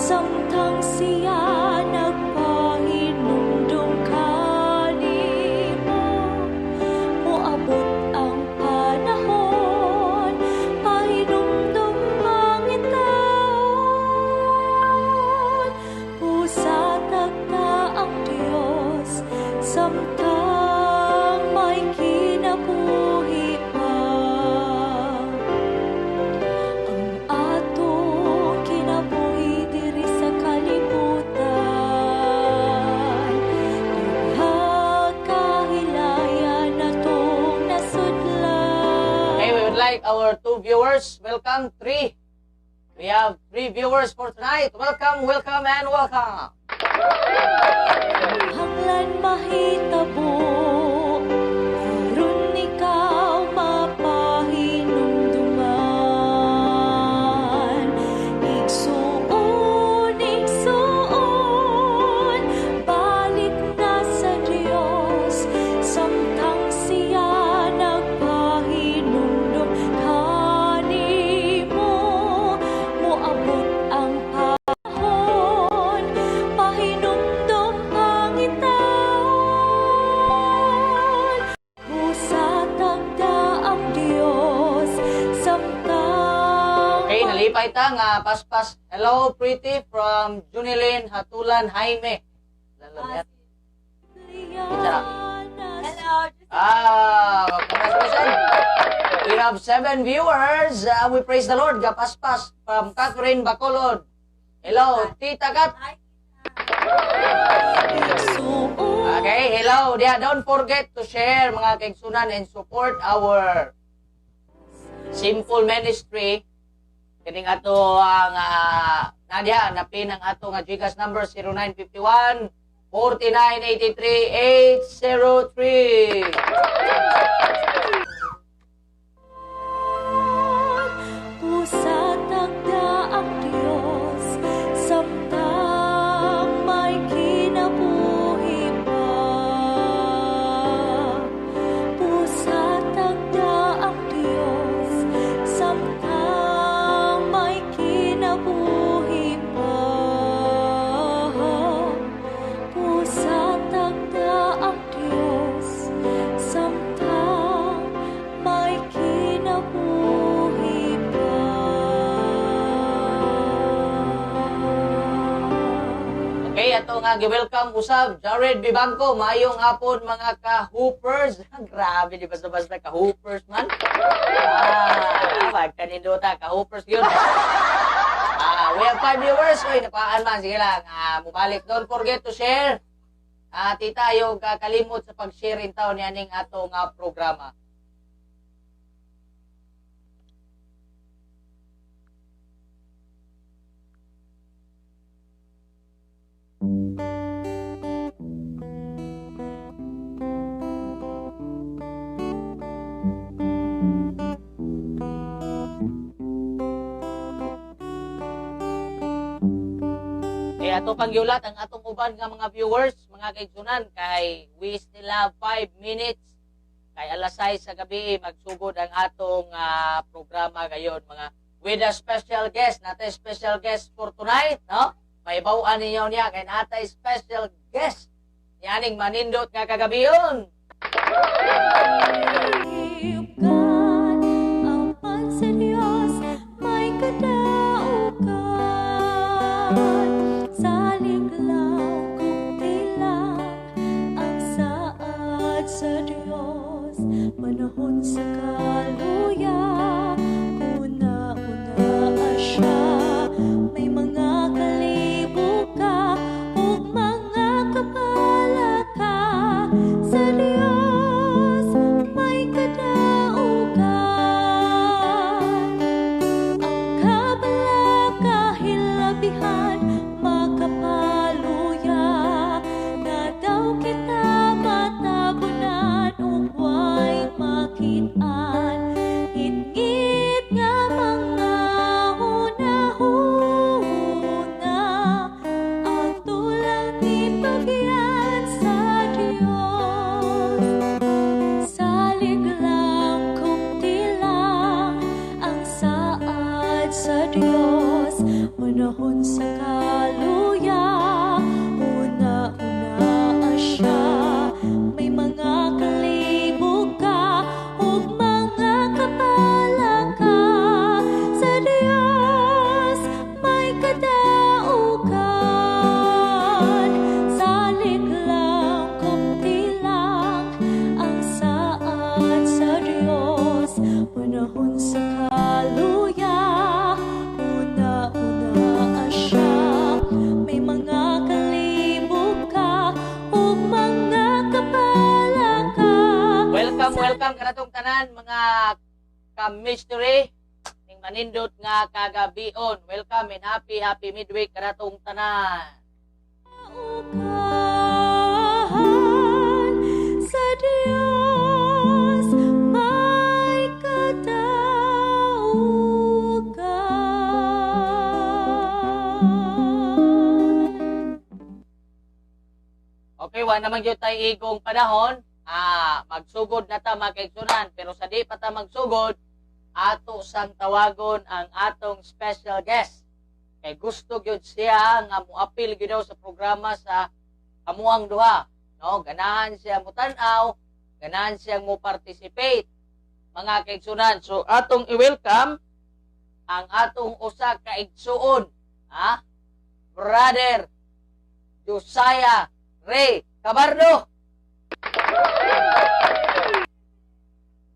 Samtang siya nagpahinumdum kanimo, moabot ang panahon, pahinumdum pangitaon. Busa tagda ang Dios samtang may kinabuhi pa. Ang atong kinabuhi diri sa kalibutan, duha kahilaya natong nasudlan. Okay, we would like our two viewers. Welcome, three. We have three viewers for tonight. Welcome, welcome, and welcome. Hanglan mahitabo aron ikaw mapahinumduman. Igsuon, igsuon, balik na sa Dios samtang siya nagpahinumdum kanimo. Moabot ang panahon, pahinumdum pangitaon. Busa tagda ang Dios samtang Okay, nalipay ta nga paspas. Hello, pretty from Junilin Hatulan Jaime. Lalo yan. Hello. Ah, congratulations. We have seven viewers. We praise the Lord. Gapaspas from Catherine Bacolod. Hello, Tita Kat. Okay, hello. Yeah, don't forget to share, mga kaigsunan, and support our simple ministry. Kining ato ang Nadia, napin ang ato nga GCash number 0951 4983 803. Busa tagda ang Dios samtang may kinabuhi pa. Busa tagda ang Dios samtang may kinabuhi pa. Busa tagda ang Dios samtang may kinabuhi pa. Okay, ato nga gi-welcome usab Jared Bibangco. Maayong hapon, mga ka-hoopers. Grabe, di basta-basta ka-hoopers man. Ah, pagkanindota ka-hoopers yun. Ah, we have five viewers. Uy, napaan man. Sige lang. Ah, mubalik. Don't forget to share. Ah, tita, ayaw kakalimot sa pag-share in taon nianing ato nga programa. Eh, ato pang giulat ang atong uban nga mga viewers, mga kaigsunan, kay we still have 5 minutes. Kay alas 6 sa gabi, magsugod ang atong programa gayon, mga with a special guest. Natay special guest for tonight, no? May bawaan ninyo niya, kay natay special guest. Yaning manindot nga kagabiyon. God, apan sa Diyos may kadaugan. Salig lang gupti lang ang saad sa Diyos. Panahon sa kaluya, una-una siya. May mga kalibuka ug mga kabalaka. Sa Diyos may kadaugan. May mga kalibog ka ug mga kapalaka. Welcome, welcome kanatong tanan, mga ka-mystery, ning manindot nga kagabion. Welcome and happy, happy midweek kanatong tanan. Ukahan sa Diyos may katauhan. Okay, wa naman gyud tay igong panahon. Ah, magsugod na ta, mga kaigsunan, pero sa di pa ta magsugod, ato sang tawagon ang atong special guest. Kay gusto gyud siya nga moapil gyud daw sa programa sa amuang duha. No, ganahan siya mutan-aw, ganahan siyang mo participate, mga kaigsunan. So atong i-welcome ang atong usa ka igsuon, ha? Brother Josiah Ray Cabardo.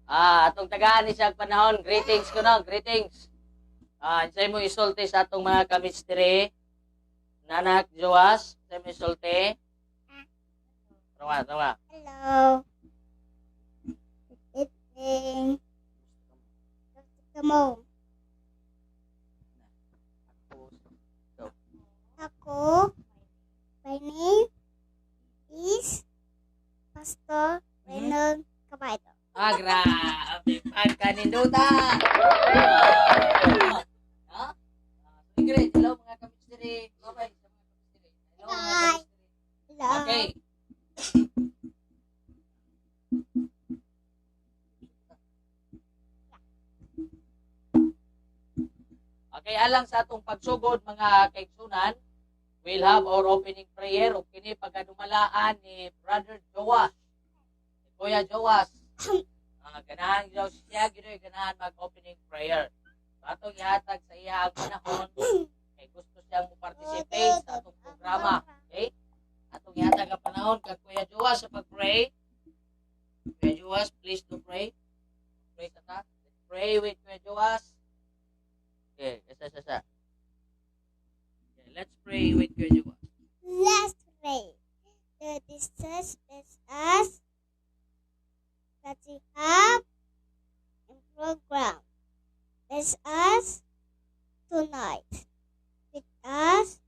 Ah, atong tagaan ni siya ang panahon. Greetings ko no, greetings. Ah, unsay mo isulti sa atong mga kamistry? Nanak Joas, unsay mo isulti? Tawa, tawa. Hello. Good evening. Come. Ako, my name is Pastor Reynold Caballo. Ah, grabe. Pagkaninduta. Ah, ah, great. Hello, mga kamistry. Bye-bye sa mga kamistry. Hello, mga Bye. kamistry. Hello. Okay. Okay, alang sa atong pagsugod, mga kaigsunan, we'll have our opening prayer ug kini pagadumalaan ni Brother Joas. Ni Kuya Joas. Ah, ganahan daw siya gyud, ganahan mag-opening prayer. So, atong ihatag sa iya ang panahon kay gusto siyang mo participate sa atong programa. Okay? Atong ihatag ang panahon kay Kuya Joas sa pag-pray. Kuya Joas, please to pray. Pray sa ta. Let's pray with Kuya Joas. Okay, isa, isa, isa. Okay, let's pray with Kuya Joas. Let's pray. The Jesus bless us that we have in program. Bless us tonight. With us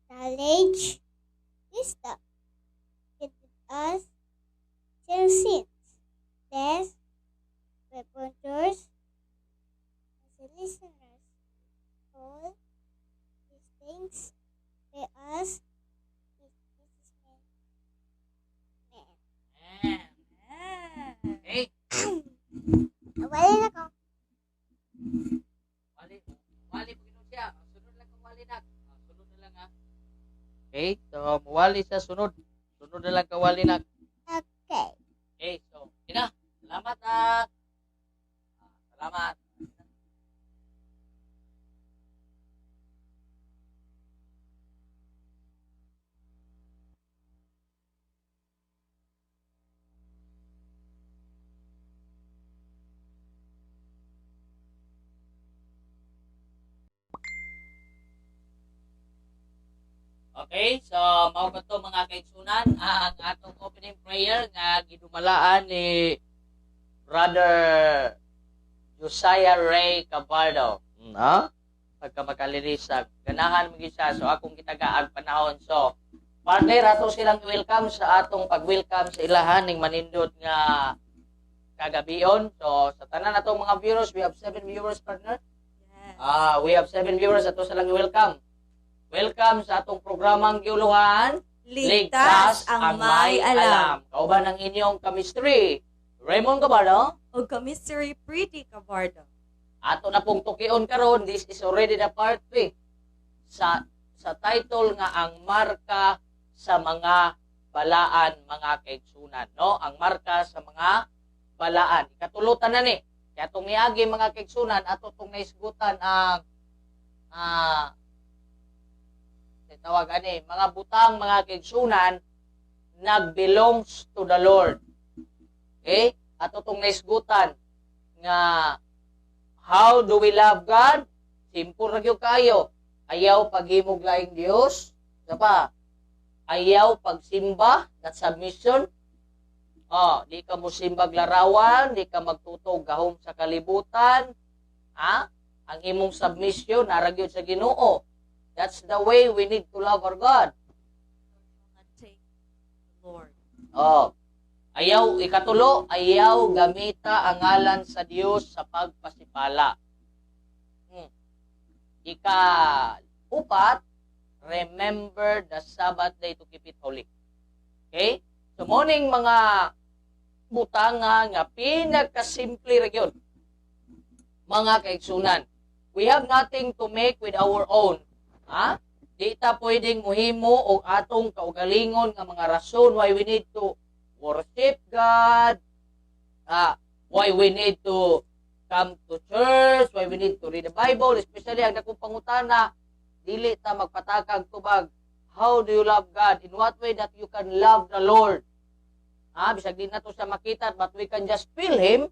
knowledge, wisdom. With us sins. Bless the as listeners. All these things by us in Jesus' name. Amen. Amen. Okay. Wala na ko. Wali, wali po gino siya. Sunod lang kang wali na. Sunod na lang ha. Okay, so muwali sa sunod. Sunod na lang kawali na. Okay. Okay, so ina. Salamat ha. Ah, salamat. Okay, so mao to, mga kaigsunan, ang atong opening prayer nga gidumalaan ni Brother Josiah Ray Cabardo. Ha? Pagka makalilisag, ganahan mo gyud siya. So akong gitagaan panahon. So partner, ato silang welcome sa atong pag-welcome sa ilahan ning manindot nga kagabion. So sa tanan atong mga viewers, we have seven viewers, partner. Yes. Ah, we have seven viewers, ato silang welcome. Welcome sa atong programang giuluhan, Ligtas ang May Alam. Kauban ang inyong kamistry, Raymond Cabardo. O ka-mystery Pretty Cabardo. Ato na pong tukion karon, this is already the part 3 sa title nga "Ang Marka sa Mga Balaan", mga kaigsunan, no? Ang Marka sa Mga Balaan. Ikatulutan na ni. Kaya itong niagi, mga kaigsunan, ato itong naisgutan ang tawag ani, mga butang, mga kaigsunan, nag-belongs to the Lord. Okay? Ato itong naisgutan nga how do we love God? Simple ra gyud kayo. Ayaw paghimog laing Dios. Isa pa, ayaw pagsimba, that's submission. Oh, di ka mosimbag larawan, di ka magtutog gahom sa kalibutan. Ha? Ang imong submission naa ra gyud sa Ginoo. That's the way we need to love our God. Thou shalt not take the Lord. Oh. Ayaw, ikatulo, ayaw gamita ang ngalan sa Dios sa pagpasipala. Ika upat, remember the Sabbath day to keep it holy. Okay? So, mao ning mga butanga nga pinakasimple ra gyud, mga kaigsunan. We have nothing to make with our own. Ha? Di ta pwedeng muhimo og atong kaugalingon nga mga rason why we need to worship God, why we need to come to church, why we need to read the Bible, especially ang dakong pangutana, dili ta magpatakag tubag, how do you love God? In what way that you can love the Lord? Bisag di nato siya makita, but we can just feel Him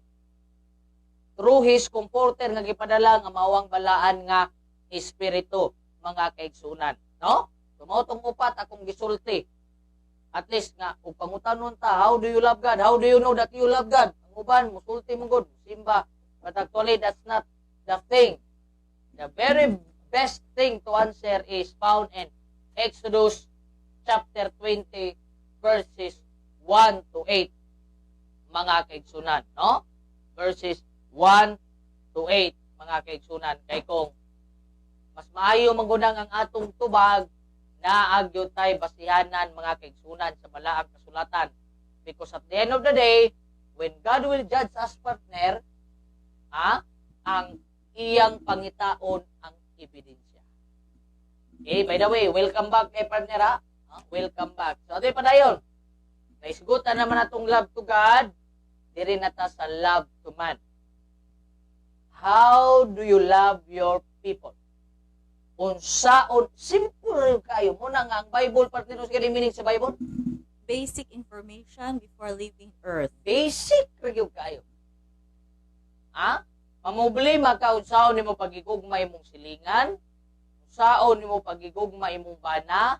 through His Comforter nga gipadala nga mao ang Balaan nga Espiritu, mga kaigsunan. No? So, mao tong upat akong gisulti. At least nga, kung pangutanon ta, how do you love God? How do you know that you love God? Ang uban, musulti mo gud, simba. But actually, that's not the thing. The very best thing to answer is found in Exodus chapter 20, verses 1 to 8. Mga kaigsunan, no? Verses 1 to 8, mga kaigsunan. Kay kung mas maayo manggunang ang atong tubag, naa gyud tay basihanan, mga kaigsunan, sa balaang kasulatan. Because at the end of the day, when God will judge us, partner, ang iyang pangitaon ang ebidensya. Okay, by the way, welcome back kay partner, ha? Welcome back. So, ato'y padayon. Naisgutan naman atong love to God, diri na ta sa love to man. How do you love your people? Unsaon, simple rin kayo. Mao na nga ang Bible, partner, unsa kay meaning sa Bible? Basic information before leaving Earth. Basic ra gyud kayo. Ha? Mamroblema ka unsaon nimo pagigugma imong silingan, unsaon nimo pagigugma imong bana,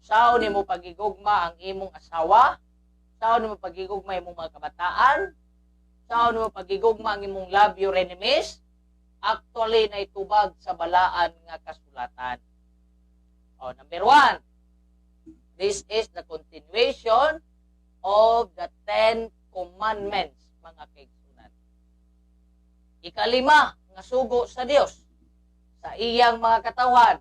unsaon nimo pagigugma ang imong asawa, unsaon nimo pagigugma imong mga kabataan, unsaon nimo pagigugma ang imong love your enemies, actually naitubag sa balaan nga kasulatan. Oh, number one, this is the continuation of the Ten Commandments, mga kaigsunan. Ikalima nga sugo sa Dios sa iyang mga katawhan.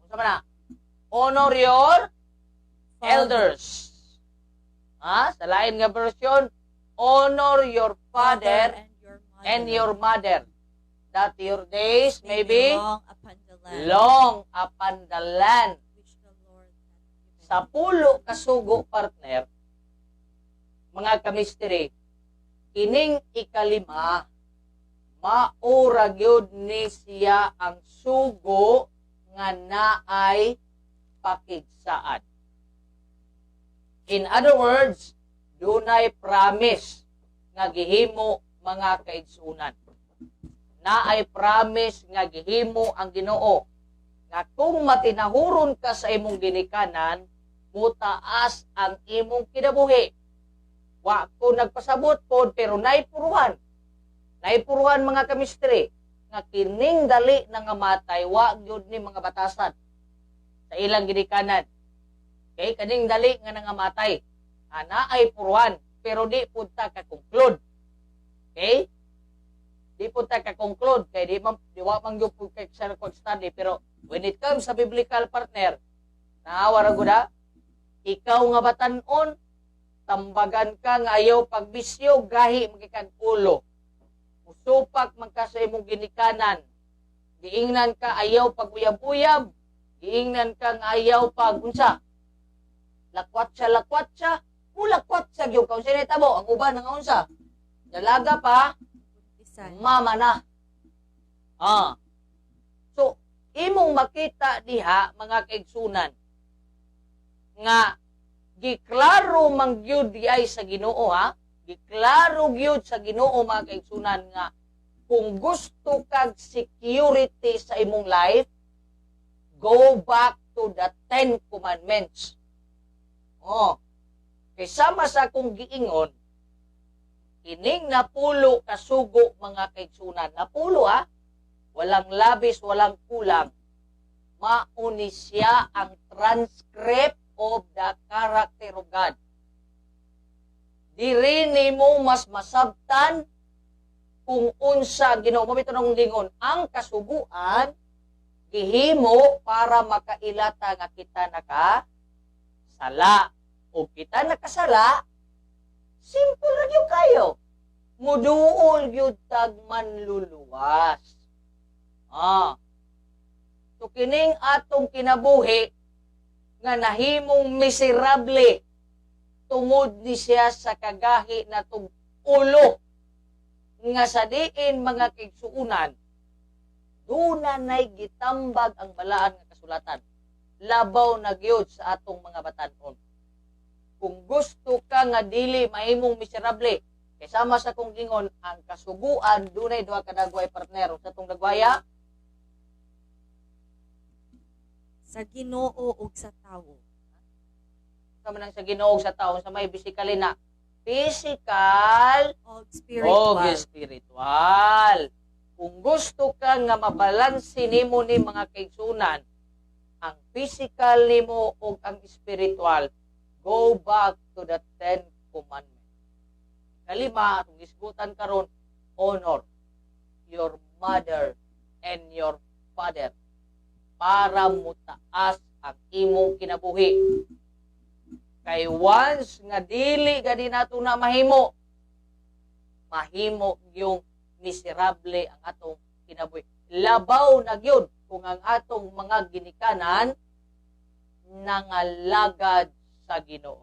Unsa man na? Honor your elders. Ha? Sa lain nga version, honor your father and your mother, and your mother, that your days may be long upon the land long upon the land. Which the Lord hath given. Sa pulo kasugo, partner, mga kamisteri, kining ikalima, mao ra gyud ni siya ang sugo nga naay pakigsaad. In other words, dunay promise nga gihimo, mga kaigsunan. Naay promise nga gihimo ang Ginoo nga kung matinahuron ka sa imong ginikanan, mutaas ang imong kinabuhi. Wa ko nagpasabot pod, pero naipuruhan. Naipuruhan, mga kamistri, nga kining dali na nga matay, wa gyud ni mga batasan sa ilang ginikanan. Okay, kaning dali nga nangamatay. Ana ay puruhan, pero di pud ta ka-conclude. Okay? Di pud ta ka-conclude kay di man di wa man gyud pud kay sa study, pero when it comes sa biblical, partner, naawa ra gud ha? Ikaw nga batan-on, tambagan ka nga ayaw pagbisyo, gahi magikag ulo. Musupak man ka sa imong ginikanan. Giingnan ka ayaw paguyab-uyab, giingnan ka nga ayaw pag unsa. Lakwatsa, lakwatsa, mulakwatsa gyud ka. Unsa nahitabo? Ang uban nga unsa? Dalaga pa, Buntisan. Mama na. So, imong makita diha, mga kaigsunan, nga giklaro man gyud diay sa Ginoo, ha. Giklaro gyud sa Ginoo, mga kaigsunan, nga Kung gusto kag security sa imong life, go back to the Ten Commandments. Oh. Kay sama sa akong giingon, kining 10 ka sugo, mga kaigsunan, 10 ha, walang labis, walang kulang, mauni siya ang transcript of the character of God. Diri nimo mas masabtan kung unsa Ginoo. Mao bitaw nang lingon, ang kasuguan gihimo para makailata nga kita naka sala. O kita nakasala, simple ra gyud kayo. Muduol gyud tag manluluwas. Ah. So kining atong kinabuhi nga nahimong miserable tungod ni siya sa kagahi natong ulo nga sa diin, mga kaigsuunan, duna nay gitambag ang balaan nga kasulatan labaw na gyud sa atong mga batan-on. Kung gusto ka nga dili mahimong miserable, kay sama sa kong gingon, ang kasuguan dunay duha ka dagway, partner. Sa atong dagwaya? Sa Ginoo ug sa tawo. Sa man ang sa Ginoo sa tao, sa may basically na physical og spiritual. Og spiritual. Kung gusto ka nga mabalanse nimo ni, mga kaigsunan, ang physical nimo ug ang spiritual, go back to the Ten Commandments. Kalima, atong isgutan karon, honor your mother and your father para mutaas ang imong kinabuhi. Kay once nga dili gani nato na mahimo, mahimo yung miserable ang atong kinabuhi. Labaw na gyud kung ang atong mga ginikanan nangalagad sa Ginoo.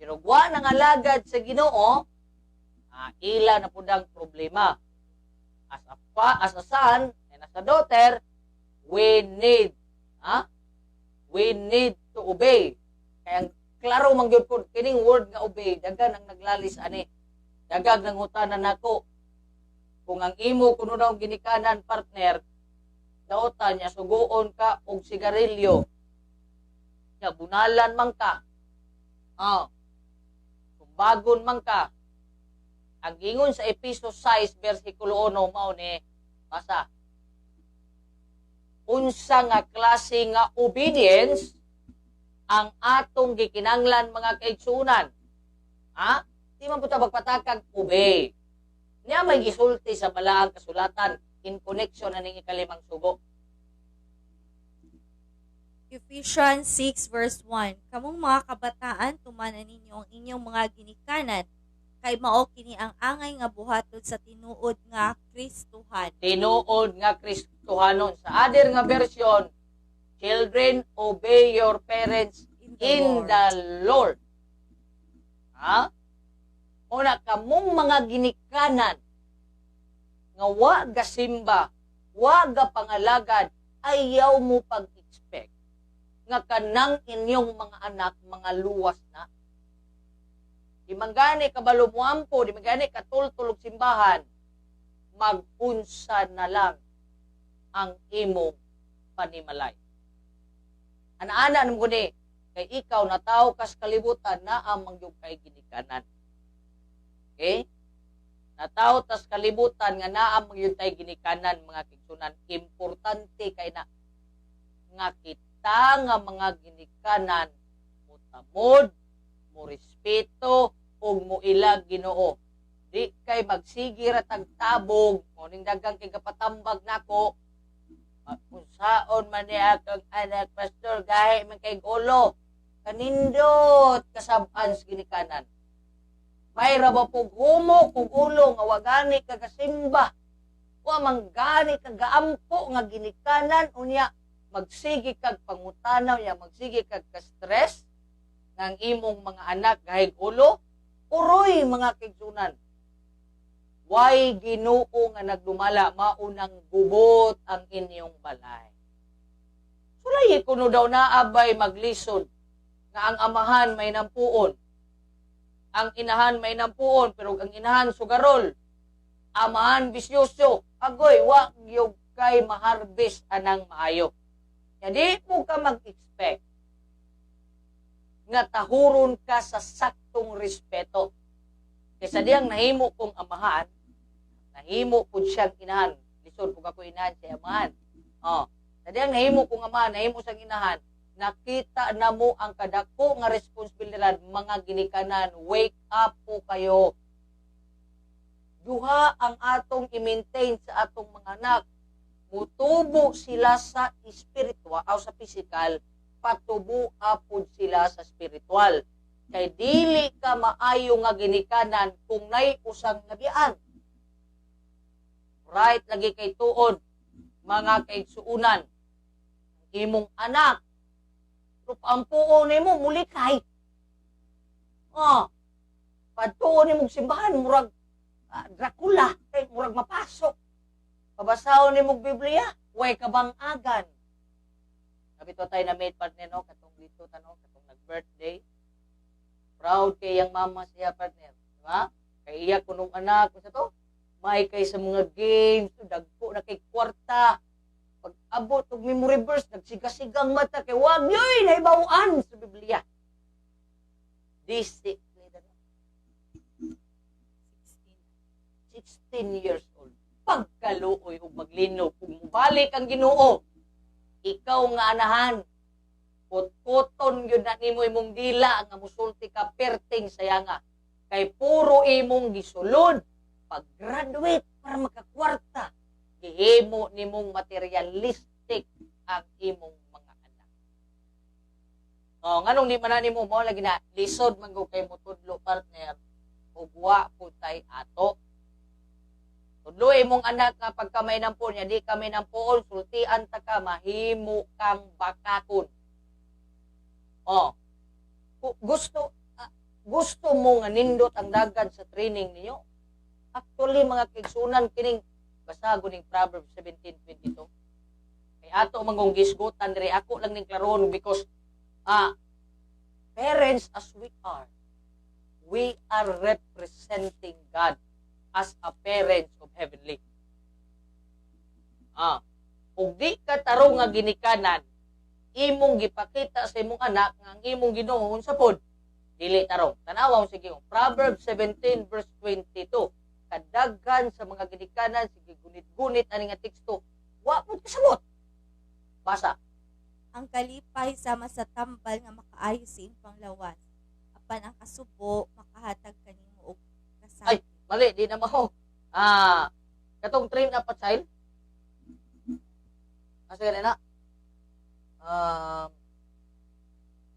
Pero wa nangalagad sa Ginoo, ila na pud ang problema. As a son and as a daughter, we need to obey. Kaya ang klaro man gyud po kining word nga obey, daghan ang naglalis ani. Dagag nangutana nako. Kung ang imo kuno daw ginikanan, partner, daotan niya suguon ka og sigarilyo. Nya bunalan man ka. Ah. Tumbagon man ka. Ang ingon sa Epeso 6 versikulo 1 mao ni basa. Unsa nga klase nga obedience ang atong gikinanglan, mga kaigsunan? Ha? Di man po ta magpatakag obey. Niya may gisulti sa balaang kasulatan in connection na ning ikalimang sugo. Ephesians 6 verse 1. Kamong mga kabataan, tumanan ninyo ang inyong mga ginikanan, kay mao kini ang angay nga buhaton sa tinuod nga Kristohan. Tinuod nga Kristohanon. Sa other nga version, children, obey your parents in the in Lord. The Lord. Ha? Una, kamong mga ginikanan nga wa gasimba, wa ga pangalagad, ayaw mo pag-expect nga kanang inyong mga anak mga luwas na. Di man gani kabalo muampo, di man gani katultol og simbahan, mag-unsa na lang ang imong panimalay. Ana-ana namo ni, kay ikaw natawo kas kalibutan naa man gyud kay ginikanan. Okay? Natawo tas kalibutan nga naa man gyud tay ginikanan, mga kaigsunan. Importante kay na nga kita nga mga ginikanan motamod, mo respeto ug moila Ginoo. Di kay magsigi ra tag tabog, mo ning dagang kay kapatambag nako. Unsaon man niya akong anak, pastor, gahi man kay ulo. Kanindot kasab-an sa ginikanan. May ra ba pug humok ug ulo nga wa gani ka gasimba? Wa man gani ka gaampo nga ginikanan, unya magsige kag pangutanaw, unya magsige kag ka-stress ng imong mga anak gahig ulo? Uroy, mga kaigsunan. Way Ginoo nga nagdumala, maunang gubot ang inyong balay. Sulay kuno daw naabay maglisod nga ang amahan may nampuon. Ang inahan may nampuon, pero ang inahan sugarol. Amahan bisyoso, agoy, wa gyud kay maharbis anang maayo. Kaya di mo ka mag-expect nga tahuron ka sa saktong respeto. Kaysa diyang nahimo kong amahan, nahimo pud siyang inahan. Lisod pud ako inahan siya amahan. Oh, sa diyang nahimo kong amahan, nahimo siyang inahan, nakita na mo ang kadako nga responsibilidad. Mga ginikanan, wake up po kayo. Duha ang atong i-maintain sa atong mga anak. Mutubo sila sa espiritual o sa physical, patubo apod sila sa spiritual. Kay dili ka maayo nga ginikanan kung nay usang nabiyaan. Right lagi kay tuod, mga kaigsuunan. Imong anak, pero paampuon nimo mulikay. Oh, padtuon nimo simbahan murag Dracula kay murag mapasok. Pabasahon nimo Biblia, way kabang agan. Sabi to tayo na mate partner, no, katong dito tano, katong nag-birthday. Proud kay yang mama siya, partner, di ba? Kay iya kunong anak, unsa to? May kay sa mga games, dagko na kay kwarta. Pag abot og memory verse, nagsigasigang mata kay wag yoy nahibaw-an sa Biblia. Discipline. 16. 16 years old. Pagkaluoy ug maglinog ug mubalik ang Ginoo, ikaw nga anahan, kutkuton gyud na nimo imong dila nga musulti ka perting sayanga. Kay puro imong gisulod pag-graduate para makakwarta. Gihimo nimong materialistic ang imong mga anak. Oh, nganong di man na nimo mo lagi na lisod man gud kay motudlo, partner, ug wa pud tay ato. Tudlo imong anak nga pagka may nampon niya, di kami nampuon, sultian ta ka, mahimo kang bakakon. Oh. Gusto mo nga nindot ang dagan sa training ninyo? Actually, mga kaigsunan, kining basago ning Proverbs 17:22. Kay ato mangong gisgutan diri, ako lang ning klarohon because parents as we are representing God as a parents of heavenly. Ug di ka tarong nga ginikanan, imong gipakita sa imong anak nga ang imong Ginoo unsa pod? Dili tarong. Tanawa sige, Proverbs 17 verse 22. Kadaghan sa mga ginikanan sige gunit-gunit ani nga teksto, wa pud kasabot. Basa. Ang kalipay sama sa tambal nga makaayo sa imong panglawas. Apan ang kasubo makahatag kanimo og Ay, kasakit. mali, di na mao. Katong train up a child. Asa gani na?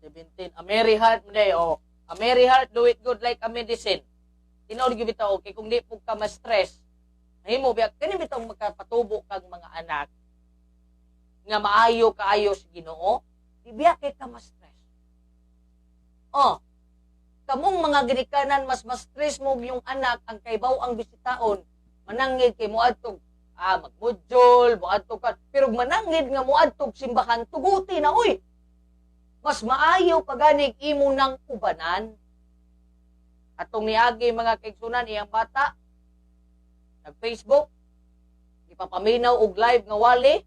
17. A merry heart mo day, oh. A merry heart do it good like a medicine. Tinuod gyud bitaw, okay, kung di po ka ma-stress, mahimo biya kani bitaw makapatubo kag mga anak nga maayo kaayo sa Ginoo, di biya kay ka ma-stress. Oh, kamong mga ginikanan mas ma-stress mo yung anak ang kaybaw ang bisitaon, manangid kay moadtog magmodule, moadtog ka, pero manangid nga moadtog simbahan, tuguti na oy. Mas maayo paganig imo nang ubanan. Atong niagi, mga kaigsunan, iyang bata nag-Facebook, ipapaminaw og live nga wali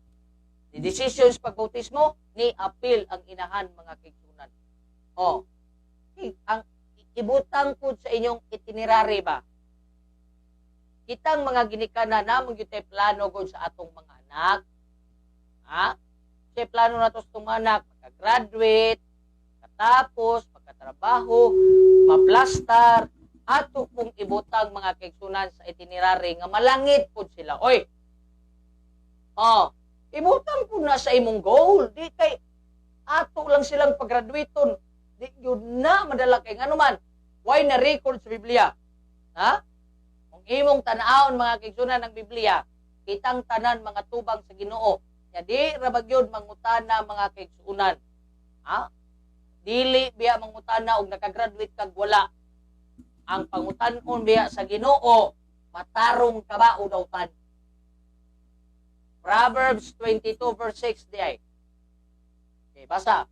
ni decisions pagbautismo, ni appeal ang inahan, mga kaigsunan. Oh, ang ibutang pud sa inyong itinerary ba? Kitang mga ginikanan namong gyud tay plano gud sa atong mga anak. Ha? Say plano nato sa atong mga anak, makagraduate, katapos, makatrabaho, maplastar, ato pong ibutang, mga kaigsunan, sa itinerary nga malangit pud sila. Oy. Oh, ibutang pud na sa imong goal. Di kay ato lang silang paggraduaton. Di yun na madala kay ngano man. Why na record sa Biblia? Ha? Kung imong tan-awon, mga kaigsunan, ng Biblia, kitang tanan mga tubang sa Ginoo. Nya di ra ba gyud mangutana, mga kaigsunan? Ha? Dili biya mangutana og nakagraduate kag wala. Ang pangutan-on biya sa Ginoo, matarong ka ba o dautan? Proverbs 22 verse 6 di ay. Okay, basa.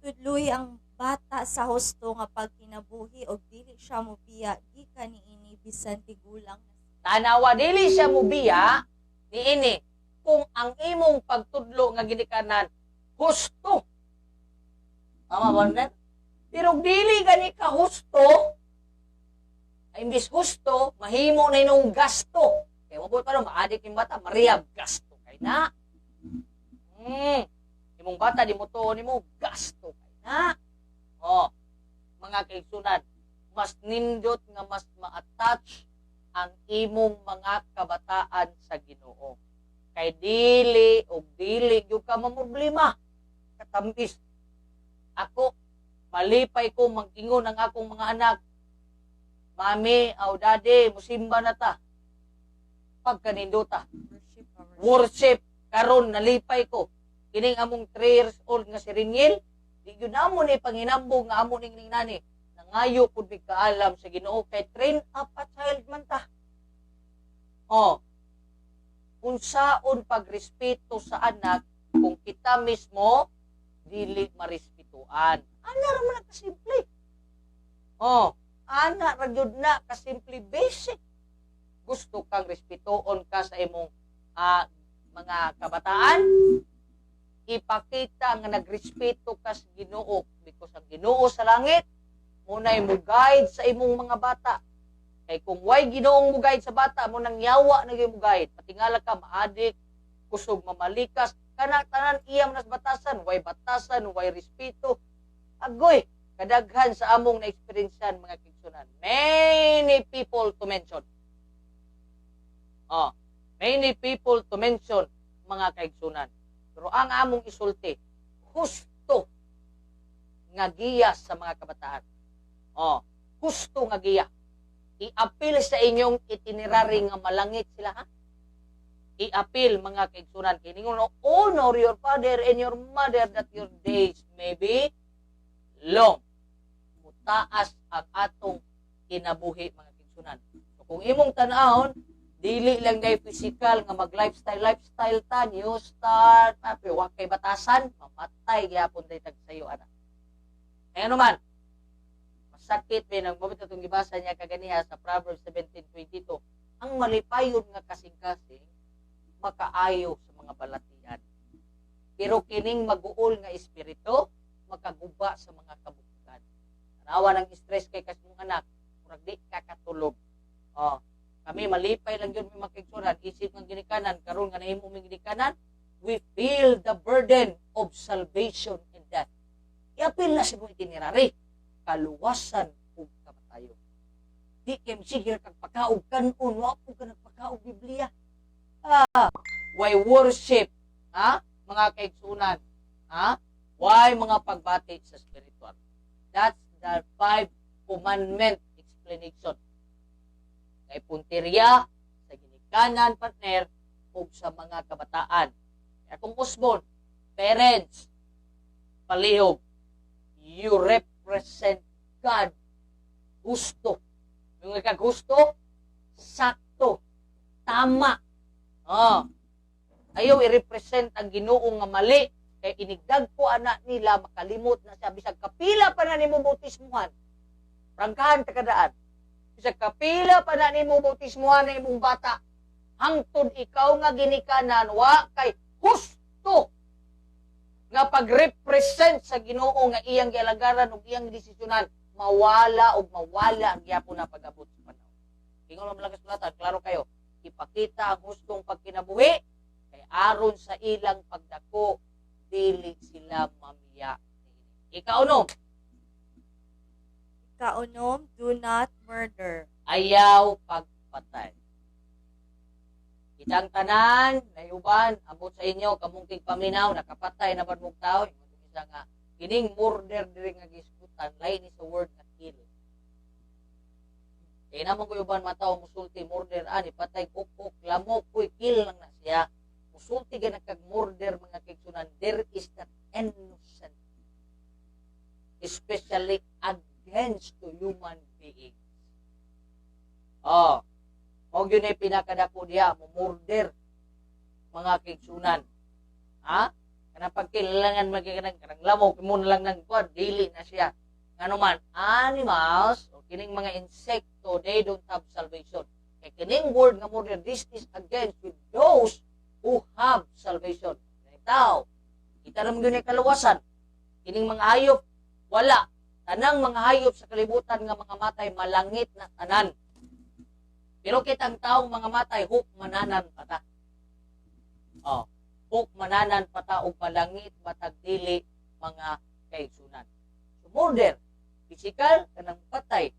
Tudloy ang bata sa husto nga pagkinabuhi og dili siya mobiya gikan niini. Bisan tigulang na sila. Tanawa, dili siya mubiya niini kung ang imong pagtudlo nga ginikanan husto. Tama ba, Ner? Pero dili gani ka husto, ay imbis husto, mahimo na inong gasto. Kay mabot pa no, maadik yung bata, mariyab, gasto kay na. Imong bata, di mo tuon nimo, gasto kay na. Oh, mga kaigsunan, mas nindot nga mas ma-attach ang imong mga kabataan sa Ginoo. Kay dili og dili gyud ka mamroblema. Katamis. Ako malipay ko mag-ingon ang akong mga anak. "Mami, aw daddy, musimba na ta." Pagkanindota. Worship our Worship karon nalipay ko. Kining among 3 years old nga si Ringil, di gyud namo ni panginambog nga amo ning nani. Nangayo pud mig kaalam sa Ginoo kay train up a child man ta. Oh. Unsaon pagrespeto sa anak kung kita mismo dili marespetuan? Ana ra man na kasimple. Oh, ana ra gyud na kasimple, basic. Gusto kang respetuon ka sa imong mga kabataan, ipakita nga nagrespeto ka sa Ginoo because ang Ginoo sa langit munay mo guide sa imong mga bata. Kay kung way Ginoong mo guide sa bata mo, nang yawa na gyud mo guide. Patingala ka, maadik, kusog mamalikas, kana tanan iyang nas batasan, way batasan, way respeto. Agoy, kadaghan sa among na-experiencean, mga kaigsunan. Many people to mention. Oh, many people to mention, mga kaigsunan. Pero ang among isulti, husto nga giya sa mga kabataan. Oh, husto nga giya. I-apil sa inyong itinerary nga malangit sila, ha. I-apil, mga kaigsunan, kini ngono, "Honor your father and your mother that your days may be long." Mutaas ang atong kinabuhi, mga kaigsunan. So, kung imong tan-awon, dili lang day physical nga mag lifestyle lifestyle ta, new start, pero wa kay batasan, mamatay gyapon day tag sayo ana. Kaya naman, masakit may nang mabit atong gibasa niya kaganiha sa Proverbs 17:22, ang malipayon nga kasing-kasing makaayo sa mga balatian. Pero kining maguol nga espiritu makaguba sa mga kabukigan. Tanawa ng stress kay kas mong anak, murag di ka katulog. Oh, kami malipay lang yun may makigsuran, isip nga ginikanan, karon nga nahimo ming ginikanan, we feel the burden of salvation and death. Iapil na sa imong itinerary, kaluwasan ug kamatayon. Di kay sige kag pakaog kanon, wa po ka nagpakaog Biblia. Ah, why worship, ha? Mga kaigsunan, ha? Why mga pagbati sa spiritual? That's the five commandment explanation. Kay punteriya sa ginikanan, partner, ug sa mga kabataan. Kaya kung usbon, parents, palihog, you represent God. Gusto. Yung gusto, sakto, tama. Oh. Ayaw i-represent ang Ginoo nga mali kay inigdag ko ana nila makalimot na siya bisag kapila pa na nimo bautismuhan. Prangkahan ta kadaan. Bisag kapila pa na nimo bautismuhan na imong bata. Hangtod ikaw nga ginikanan wa kay husto nga pag-represent sa Ginoo nga iyang gialagaran ug iyang desisyonan, mawala og mawala ang gyapon na pag-abot sa panahon. Ingon man lang kasulatan, klaro kayo, ipakita ang hustong pagkinabuhi kay aron sa ilang pagdako dili sila mamiya. Ikaunom, Kaunom, do not murder. Ayaw pagpatay. Kitang tanan, nayuban, abot sa inyo, kamong tigpaminaw, nakapatay na ba mong tao? Ingon isa nga, kining murder diri nga gisgutan, lain ni sa word nga kill. Kaya naman ko uban mataw musulti murder ani patay kukuk lamok kuy kill lang na siya. Musulti ga kag murder, mga kaigsunan, there is that innocent, especially against to human beings. Oh, og yun ay pinakadako diha mo murder, mga kaigsunan. Ha? Kanang pagkilangan magikanang kanang lamok mo na lang nang kuan, dili na siya. Ngano man animals o Kining mga insekto, they don't have salvation. Kay kining word nga murder, this is against with those who have salvation. Kay tao, kita naman yun kaluwasan. Kining mga hayop, wala. Tanang mga hayop sa kalibutan nga mga matay, malangit na tanan. Pero kitang taong mga matay, huk mananan pata. Oh, huk mananan pata og malangit matag dili, mga kaigsunan. So, murder, physical, kanang patay.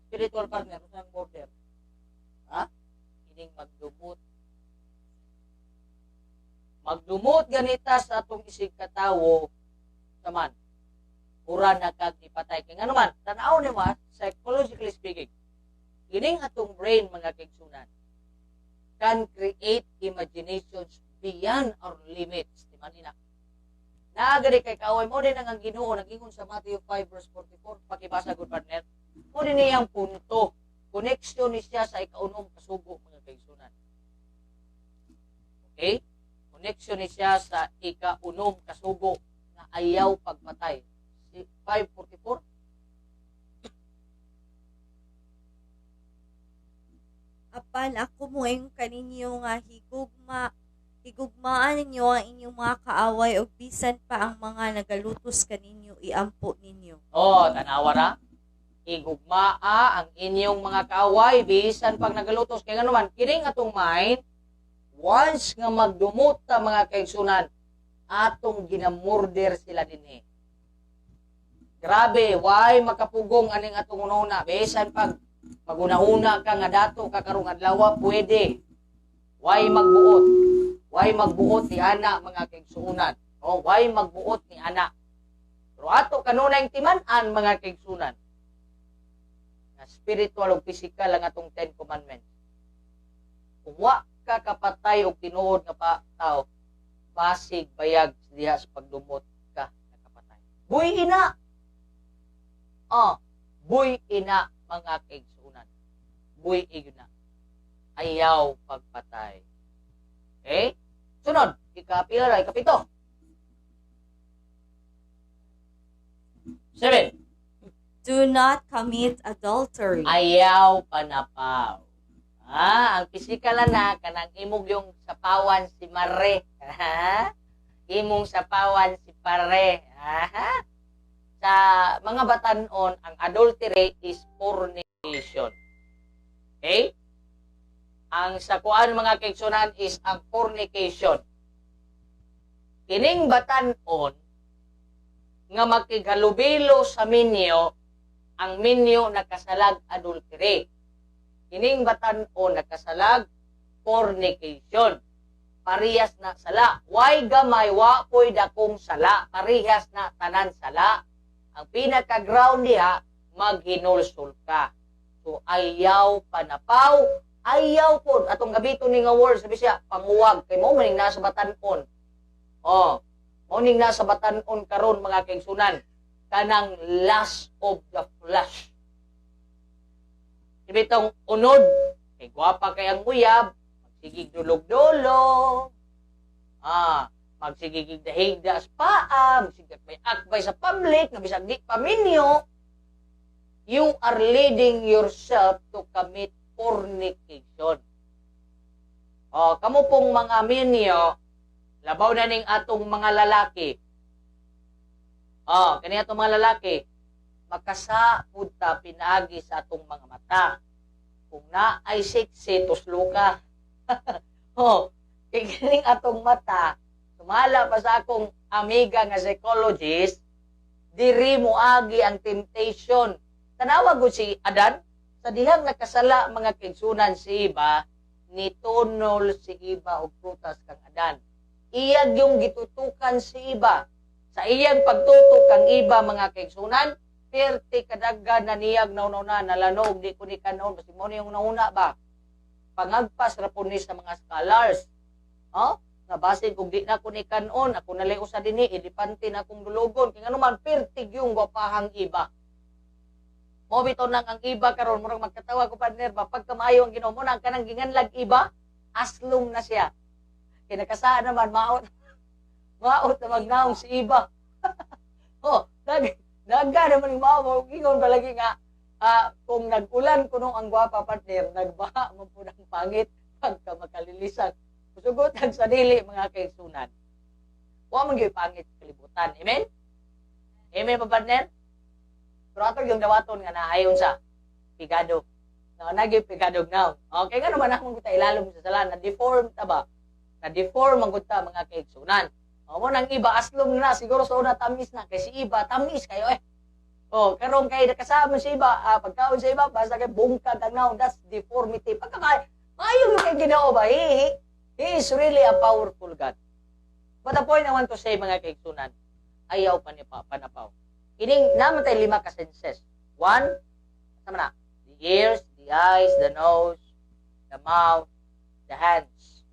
Spiritual, partner, ang murder? Ha? Kining magdumot. Magdumot ganita sa atong isig katawo saman. Ura na kag ipatay. Kay ngano man, tanaw ni mo, psychologically speaking, kining atong brain, mga kaigsunan, can create imaginations beyond our limits. Di man ina? Naagari kay kaaway mo din ang Ginoo nagingon sa Matthew 5 verse 44. Pakibasa good, partner. Mo din niyang punto. Connection ni siya sa ikaunom kasugo, mga kaigsunan. Okay? Connection ni siya sa ikaunom kasugo nga ayaw pagpatay. Si 5:44. Apan ako moingon kaninyo nga higugmaan ninyo ang inyong mga kaaway ug bisan pa ang mga nagalutos kaninyo iampo ninyo. Oh, tanawa ra. Higugmaa ang inyong mga kaaway bisan pag nagalutos. Kay ngano man, kining atong mind, once nga magdumot ta, mga kaigsunan, atong ginamurder sila dinhi. Grabe, why makapugong aning atong una-una? Bisan pag maguna-una ka nga dato ka karong adlaw, pwede. Why magbuot? Why magbuot ni ana, mga kaigsunan? Oh, why magbuot ni ana? Pero ato kanunay timan-an, mga kaigsunan, na spiritual o physical ang atong Ten Commandments. Kung wa ka kapatay og tinuod nga pa tao, basig bayag diha sa pagdumot ka nakapatay. Buy ina. Oh, buy ina, mga kaigsunan. Buy ina. Ayaw pagpatay. Okay? Sunod, ikapila ra, ikapito. 7. Do not commit adultery. Ayaw panapaw. Ah, ang pisikal na kanang imog yung sapawan si Mare. Ha? Imong sapawan si Pare. Ha? Sa mga batanon, ang adultery is fornication. Okay? Ang sa kuan, mga kaigsunan, is ang fornication. Kining batanon nga makighalubilo sa minyo, ang minyo nakasalag adultery. Kining batanon nakasalag fornication. Parehas na sala. Way gamay, wa po'y dakong sala. Parehas na tanan sala. Ang pinaka-ground diha, maghinulsol ka. So, ayaw panapaw, ayaw po. Atong gabito ni nga word, sabi siya, panguwag. Kay mo maning nasa batanon. Oh, mo ning nasa batanon karon, mga kaigsunan, kanang lust of the flesh. Ibitong unod, kay gwapa kay ang uyab, magsigig dulog-dulog, magsigig dahigda sa paa, magsigig may akbay sa public, nga bisag di paminyo, you are leading yourself to commit fornication. Oh, kamo pong mga minyo, labaw na ning atong mga lalaki. Oh, kani atong mga lalaki, makasapud ta pinaagi sa atong mga mata. Kung na ay sexy, tuslo ka. Oh, kay kining atong mata, sumala pa sa akong amiga nga psychologist, diri moagi ang temptation. Tanawa gud si Adan, sa dihang nakasala, mga kaigsunan, si Iba, nitunol si Iba og prutas kang Adan. Iyag yung gitutukan si Iba. Sa iyang pagtutok kang Iba, mga kaigsunan, perti kadagan na niyag nauna nalanog di ko ni kanon basi mo yung nauna ba. Pangagpas ra po ni sa mga scholars. Oh, nga basin kung di na ko ni kanon, ako nalay usa dinhi, elefante na akong dulugon. Kay ngano man perti yung gwapahang iba. Mo bitaw nang ang iba karon murag magkatawa ko, partner ba, pagkamaayo ang Ginoo mo nang kanang ginganlag iba, aslom na siya. Kay nakasaan naman maot. Maot na magnaong si iba. Oh, daga naman yung mao, ingon palagi nga Kung nag-ulan kuno ang gwapa, partner, nagbaha man pud ang pangit pagka makalilisan. Musugot ang sa dili, mga kaigsunan. Wa man gyud pangit sa kalibutan. Amen? Amen pa, partner? Pero ato yung dawaton nga naayon sa pigado. No, nagi pigado now. Okay, nga naman akong ta ilalom sa sala, na deform ta ba? Na deform man gud ta, mga kaigsunan. O mo nang iba aslom na siguro sa una tamis na kay si iba tamis kayo eh. Oh, karon kay nakasama si iba, pagkaon sa iba basta kay bungkag ang naon, that's deformity. Pagka maayo yung kay Ginoo ba? He is really a powerful God. But the point I want to say, mga kaigsunan, ayaw pa ni pa panapaw. Kining naman tayo lima ka senses. One, sama na, the ears, the eyes, the nose, the mouth, the hands.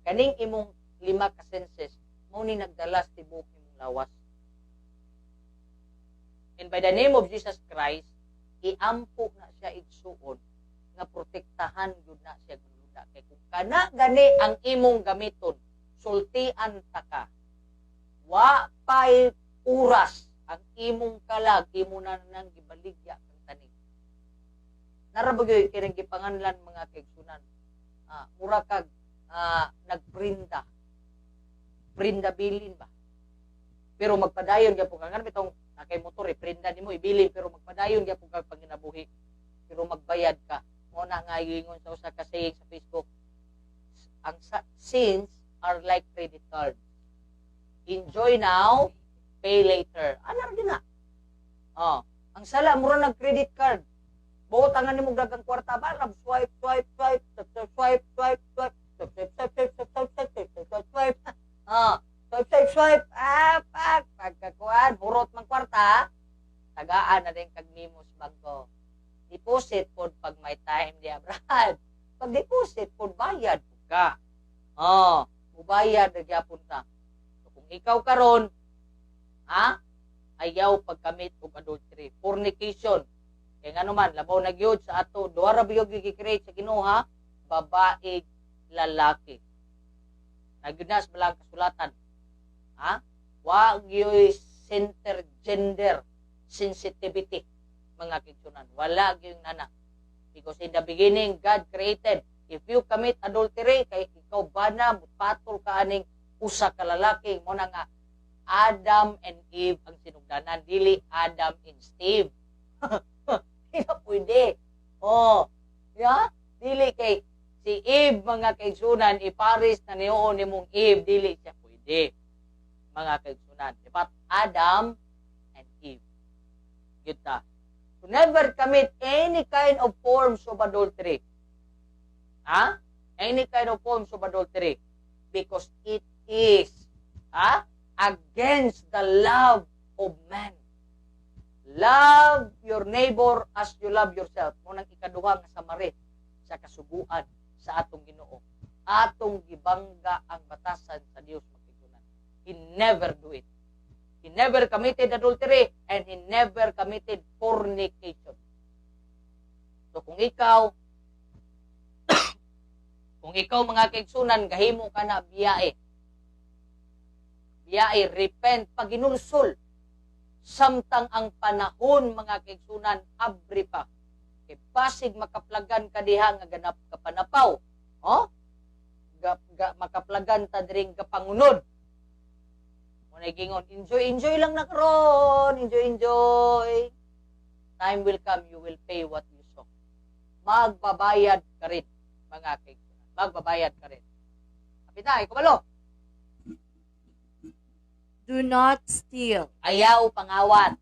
Kaning imong lima ka senses, mao ni nagdala sa tibuok imong lawas. And by the name of Jesus Christ, iampo na siya, igsuon, nga protektahan gyud na siya guluda. Kay kung kana gani ang imong gamiton, sultian ta ka. Wa pay oras ang imong kalag, imo na nang gibaligya kang tanig. Nara ba gyud kining gipanganlan, mga kaigsunan? Mura kag nagprinda. Prinda bilin ba? Pero magpadayon gyapon ka ngano bitong nakay motor eh, prinda nimo ibilin pero magpadayon gyapon ka panginabuhi. Pero magbayad ka. Mo na nga giingon sa usa ka saying sa Facebook. Ang sins are like credit cards. Enjoy now, pay later. Ano ra na? Oh, ang sala mura nag credit card. Buot ang nimo dagang kwarta ba, swipe, swipe, swipe, swipe, swipe, swipe, swipe, swipe, swipe, swipe, swipe, swipe, swipe, swipe, swipe, swipe, swipe. Ah, swipe, swipe, swipe. Ah, pag pagkakuan, burot man kwarta, tagaan na din kag memos bangko. Deposit pod pag may time di Brad. Pag deposit pod bayad pud ka. Oh, mubayad na gyapon ta. So, kung ikaw karon, ha? Ayaw pagkamit og adultery, fornication. Kay ngano man labaw na gyud sa ato, duha ra gyud gi-create sa Ginoo ha, babae, lalaki. Nagyud na sa balang kasulatan. Ha? Wa gyud center gender sensitivity, mga kaigsunan. Wala gyud nana. Because in the beginning, God created. If you commit adultery, kay ikaw ba na, patol ka aning usa ka lalaki, mo na nga Adam and Eve ang sinugdanan, dili Adam and Steve. Di na pwede. Oh, ya? Dili kay si Eve, mga kaigsunan, iparis na niyo nimong Eve, dili siya pwede. Mga kaigsunan. Dapat Adam and Eve. Gyud ta. To never commit any kind of forms of adultery. Ha? Any kind of forms of adultery. Because it is, ha, against the love of man. Love your neighbor as you love yourself. Mo nang ikaduha nga summary sa kasuguan sa atong Ginoo. Atong gibangga ang batasan sa Dios, mga. He never do it. He never committed adultery and he never committed fornication. So kung ikaw, mga kaigsunan, gahimo ka na biyae. Biyae, repent, paginulsol. Samtang ang panahon, mga kaigsunan, abri pa. Kay basig makaplagan ka diha nga ganap ka panapaw. Oh? Ga, makaplagan ta diring kapangunod. Muna gingon, enjoy, enjoy lang na karon, enjoy, enjoy. Time will come, you will pay what you sow. Magbabayad ka rin, mga kaigsunan. Magbabayad ka rin. Kapita, ikaw. Do not steal. Ayaw pangawat.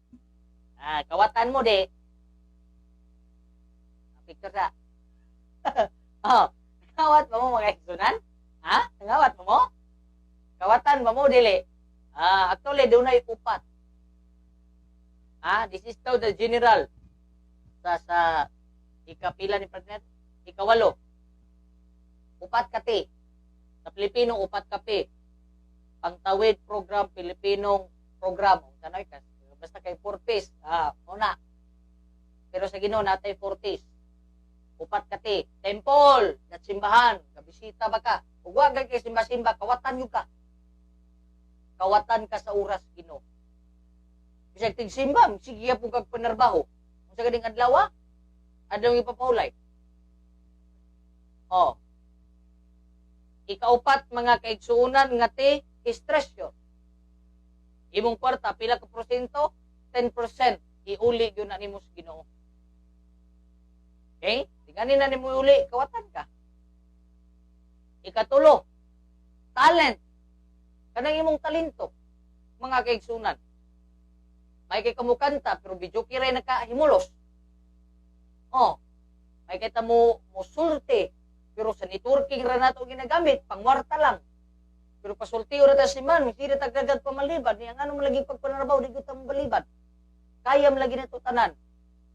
Kawatan mo di. Picture sa. Oh, kawat ba mo, mga kaigsunan? Ha? Nangawat ba mo? Kawatan ba mo dili? Actually dunay upat. This is daw the general sa ikapila ni partner, ikawalo. Upat kati. Sa Pilipino upat kape. Pangtawid program, Pilipinong program. Sanoy ka basta kay 4 piece. Una. Pero sa Ginoo natay 4 Ts. Upat kati. Temple, at simbahan, kabisita ba ka? Ug wa kay simba-simba, kawatan yun ka. Kawatan ka sa oras Ginoo. Bisag tigsimba, sige po kag panarbaho. Kung sa ganing adlaw, Adlaw ipapahulay. Oh. Ikaupat, mga kaigsuonan, nga T is treasure. Imong kwarta, pila ka porsyento? 10% iuli gyud na nimo sa Ginoo. Okay? Di gani na nimo iuli, kawatan ka. Ikatulo, talent. Kanang imong talento, mga kaigsunan. May kay kamukanta pero videoke ray nakahimulos. Oh, may kay ta mo musulti pero sa networking ra nato ginagamit, pangwarta lang. Pero pasulti ora ta si man, misira tagdagag pamalibad niya, ngano man lagi pagpanarabaw, di gyud ta mobalibad. Kaya man lagi nato tanan.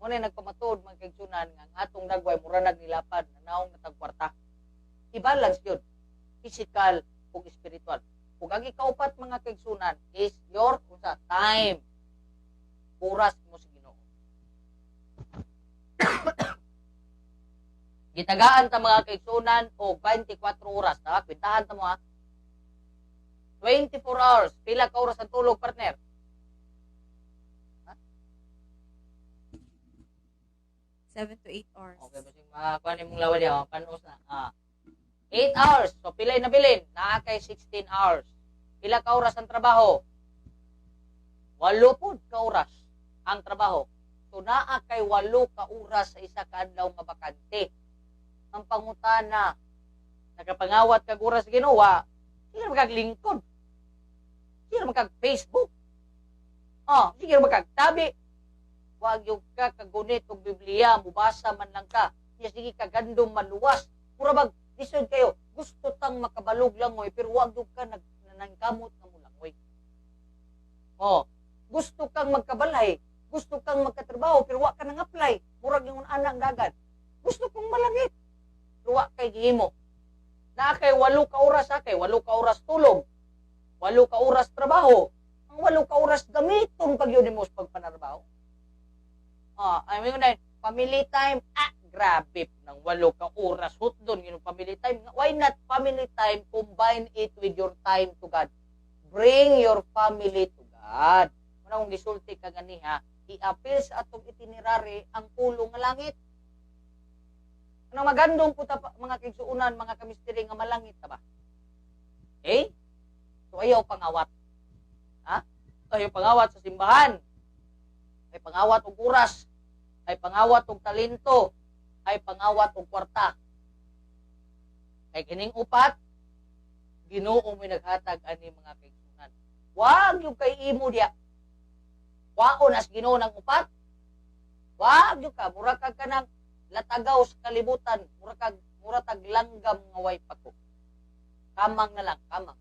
Mo na nagpamatuod, mga kaigsunan, nga ang atong dagway mura nag nilapad, naong natag kwarta. I-balance yun. Physical ug spiritual. Ug ang ikaupat, mga kaigsunan, is your unsa, time. Oras mo sa Ginoo. Gitagaan ta, mga kaigsunan, og 24 oras, ha? Kwentahan ta mo ha. 24 hours. Pila ka oras ang tulog, partner? 7 to 8 hours. Okay, basig makakuha ni mong lawa diya, panos na. 8 hours. So, pilay nabilin? Naa kay 16 hours. Pila ka oras ang trabaho? 8 pud ka oras ang trabaho. So, naa kay 8 ka oras sa isa ka adlaw nga bakante. Ang pangutana, nakapangawat kag oras sa Ginoo, sige ra kag lingkod. Sige ra kag Facebook. Oh, sige ra kag tabi. Wag yung ka kagunit og Biblia, mubasa man lang ka. Niya sige kagandom maluwas. Mura bag lisod kayo. Gusto tang makabalog langoy pero wag yung ka nag nangkamot nga mulangoy. Oh, gusto kang magkabalay, gusto kang magkatrabaho pero wa ka nang apply. Murag yung anang dagat. Gusto kong malangit. Pero wa kay gihimo. Naa kay 8 ka oras, ha, kay 8 ka oras tulog. 8 ka oras trabaho. Ang 8 ka oras gamiton pag yun mo sa pagpanarbaho. I mean, family time, grabe ng 8 ka oras hutdon yun family time. Why not family time, combine it with your time to God? Bring your family to God. Muna kung gisulti ka ganiha, i-appeal sa atong itinerary ang pulong nga langit. Anong magandong puta pa, mga kaigsuonan, mga kamisteri, nga malangit ta ba? Okay? So ayaw pangawat. Ha? Ayaw pangawat sa simbahan. Ay pangawat og oras, ay pangawat og talento, ay pangawat og kwarta. Kay kining upat, Ginoo mo'y naghatag ani, mga kaigsuonan. Wag yung kay imo diya. Waon as Ginoo ng upat. Wag yung ka, mura kag kanang latagaw sa kalibutan, mura tag langgam nga way pako. Kamang na lang, kamang.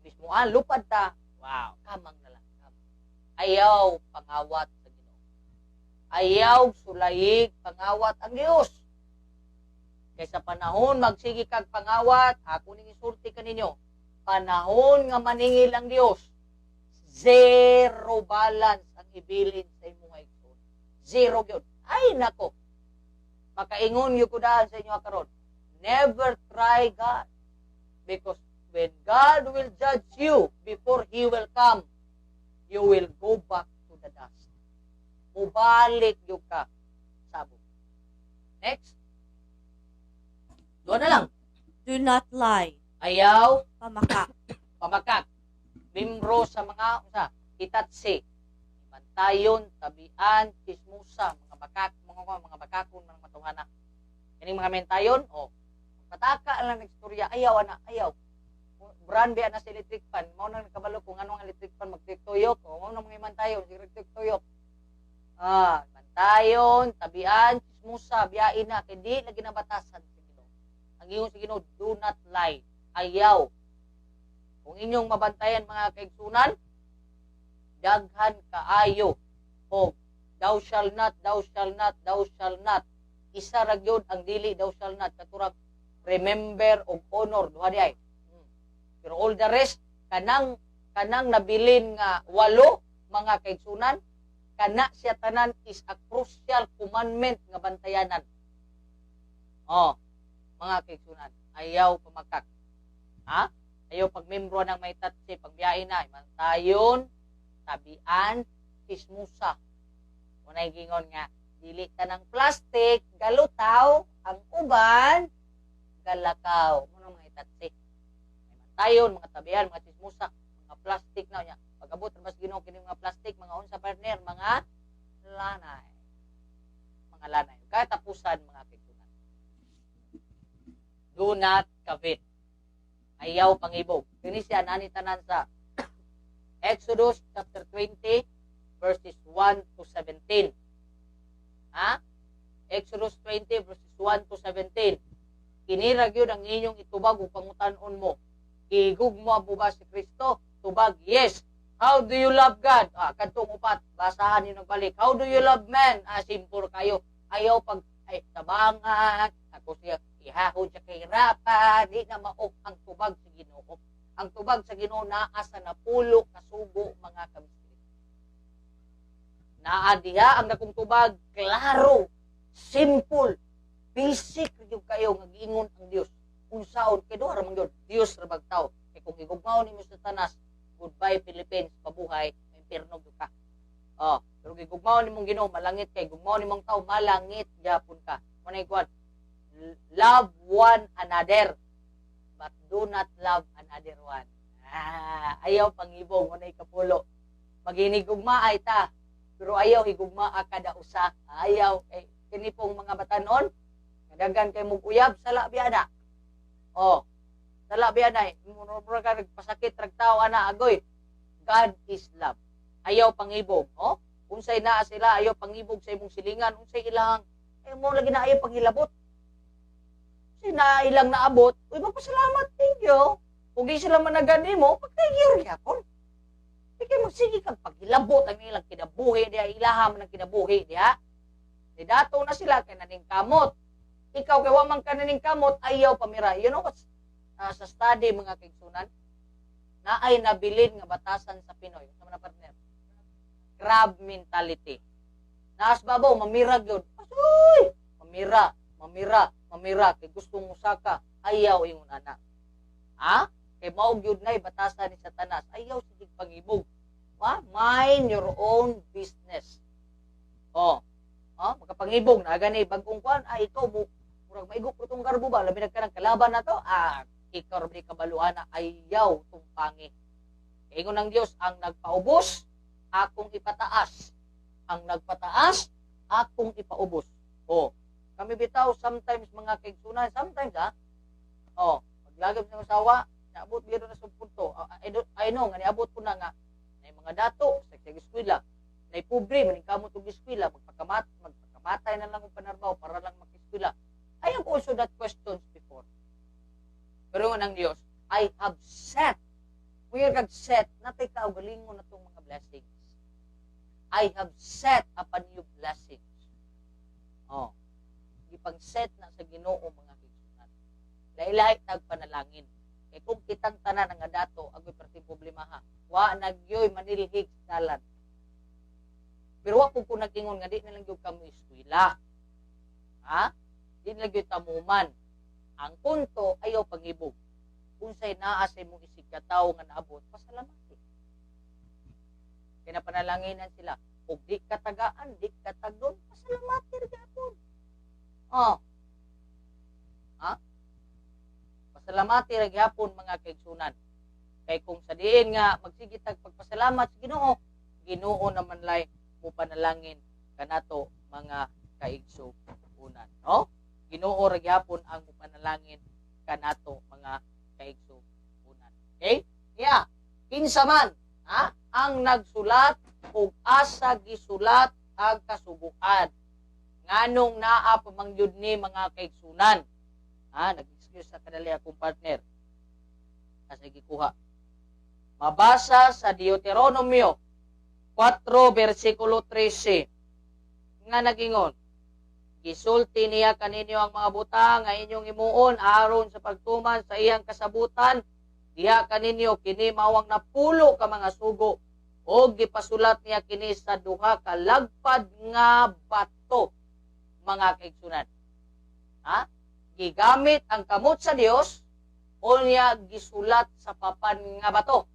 Mismo lupad ta. Wow, kamang na lang, kamang. Ayaw pangawat sa Ginoo. Ayaw sulayig pangawat ang Dios. Kaysa panahon magsige kag pangawat, ako ning isulti kaninyo. Panahon nga maningil ang Dios, zero balance ang ibilin sa imong igsoon. Zero gyud. Ay nako. Makaingon gyud ko daan sa inyo karon. Never try God. Because when God will judge you before He will come, you will go back to the dust. Mubalik gyud ka sabog. Next. Doon na lang. Do not lie. Ayaw Pamakak. Pamakak. Membro sa mga usa, itatsi. Bantayon, tabian, chismosa, mga bakak, mga bakakon, mga matuhana. Kining mga mentayon, oh. Pataka lang nagstorya, ayaw ana, ayaw. Brand biya na sa electric fan, mao nang nakabalo kung ano ang electric fan magtuyok, oh, mao nang mga mantayon, sige tuyok. Bantayon, tabian, chismosa, biyain na kay di lagi nabatasan sa Ginoo. Ang ingon sa Ginoo, do not lie. Ayaw. Kung inyong mabantayan, mga kaigsunan, daghan kaayo o thou shall not, thou shall not, thou shall not. Isa ra gyud ang dili thou shall not, katurang remember og honor, duha di ay. Pero all the rest, kanang nabilin nga 8, mga kaigsunan, kana siya tanan is a crucial commandment nga bantayanan. Oh, mga kaigsunan, ayaw pamakak. Ha? Ayaw pagmembro ng may tatsi, pagbiyahe na, mantayon, tabian, chismusa. Unay gingon nga, Dili tanang plastic galutaw, ang uban galakaw. Mao mga itatsi. May mantayon, mga tabihan, mga chismosa, mga plastic na niya. Pag-abot ra Ginoo kini mga plastic, mga unsa, partner, mga lanay. Mga lanay. Katapusan, mga kaigsuonan. Do not covet. Ayaw pangibog. Kini siya nani tanan sa Exodus chapter 20 verses 1 to 17. Ha? Exodus 20 verses 1 to 17. Kini ra gyud ang inyong itubag ug pangutan-on mo. Gigugma mo ba si Kristo? Tubag, yes. How do you love God? Ah, kadtong upat, basahan niyo nagbalik. How do you love man? Ah, simple kayo. Ayaw pag ay tabangan, ako siya ihahon sa kahirapan, di na mao ang tubag sa Ginoo. Ang tubag sa Ginoo naa sa 10 ka sugo, mga kamistri. Naa diha ang dakong tubag, klaro, simple, basic gyud kayo nga giingon ang Dios. Unsaon kay duha ra man gyud, Dios ra bag tao. Kay kung gigugmaon nimo sa Satanas, goodbye Philippines, mabuhay, impierno gyud ka. Oh, pero gigugmaon nimong Ginoo, malangit kay gugmaon nimong tao, malangit gyapon ka. Mo nay kuan. Love one another, but do not love another one. Ah, ayaw pangibong, mo nay kapulo. Maginigugma ay ta, pero ayaw higugmaa kada usa. Ayaw kay kini pong mga batanon, daghan kay mug uyab, sala biya na. Oh, sala biya na. Mura ka nagpasakit rag tao ana agoy. God is love. Ayaw pangibog, oh. Unsay naa sila, ayaw pangibog sa imong silingan, unsay ilang ay mo lagi na ayaw panghilabot. Unsay na ilang naabot, uy, magpasalamat, thank you. Kung di sila managan nimo, pag-thank you gyapon. Di kay magsige kag paghilabot ang ilang kinabuhi diha, ilaha man ang kinabuhi diha. Di dato na sila kay naning kamot. Ikaw kay wa man ka naning kamot, ayaw pamira. You know what's sa study, mga kaigsunan, naay nabilin nga batasan sa Pinoy. Sa mga partner. Crab mentality. Naas babaw, mamira gyud. Asoy! Mamira, mamira, mamira kay gusto mo saka, ayaw ingon ana. Ha? Kay mao gyud nay batasan ni Satanas. Ayaw sige pangibog. Ha? Mind your own business. Oh. Oh, makapangibog na gani bagong kuan, ay ikaw mo murag maigo ko tong garbo ba, labi na ka ng kalaban na to, ah, ikaw ra kabaluan na ayaw tumpangi. Ingon ng Dios, ang nagpaubos, akong ipataas. Ang nagpataas, akong ipaubos. Oh, kami bitaw sometimes, mga kaigsunan, sometimes ha. Oh, maglagab sa asawa, naabot biro na sa punto. I know nga niabot ko na nga na mga dato sa eskwela, na pobre maning kamot og eskwela, magpakamatay na lang og panarbaho para lang makeskwela. I have also that questions before. Pero nga ng Dios, I have set. Kung kag set, natay kaugalingon na itong mga blessings. I have set upon you blessings. Oh. Gipang set na sa Ginoo, mga kaigsunan. Lahi-lahi tag panalangin. Kay kung kitang tanan nga dato, agoy perting problema ha. Wa nagyoy manilhig sa dalan. Pero wa pud ko nag-ingon nga di na lang gyud kamo eskwela. Ha? Di na lang gyud tamuman. Ang punto, ayaw pangibog. Unsay naa sa imong isig katawo nga naabot, pasalamati. Kaya panalanginan sila. Ug di katagaan, di katagdon, pasalamati ra gyapon. Oh. Ha? Pasalamati ra gyapon, mga kaigsunan. Kay kung sa diin nga magsige tag pagpasalamat sa Ginoo, Ginoo naman lay mo panalangin kanato, mga kaigsuonan, no? Ginoo ra gyapon ang mopanalangin kanato, mga kaigsuonan. Okay? Yeah. Kinsa man ha ang nagsulat ug asa gisulat ang kasuguan? Nganong naa pa man gyud ni, mga kaigsunan? Ha, nag-excuse sa kadali akong partner. Kasi gikuha. Mabasa sa Deuteronomio 4 versikulo 13 nga nagingon, "Gisulti niya kaninyo ang mga butang nga inyong himuon aron sa pagtuman sa iyang kasabutan diha kaninyo. Kini mao ang 10 ka mga sugo ug gipasulat niya kini sa duha ka lagpad nga bato," mga kaigsunan. Ha? Gigamit ang kamot sa Dios unya gisulat sa papan nga bato.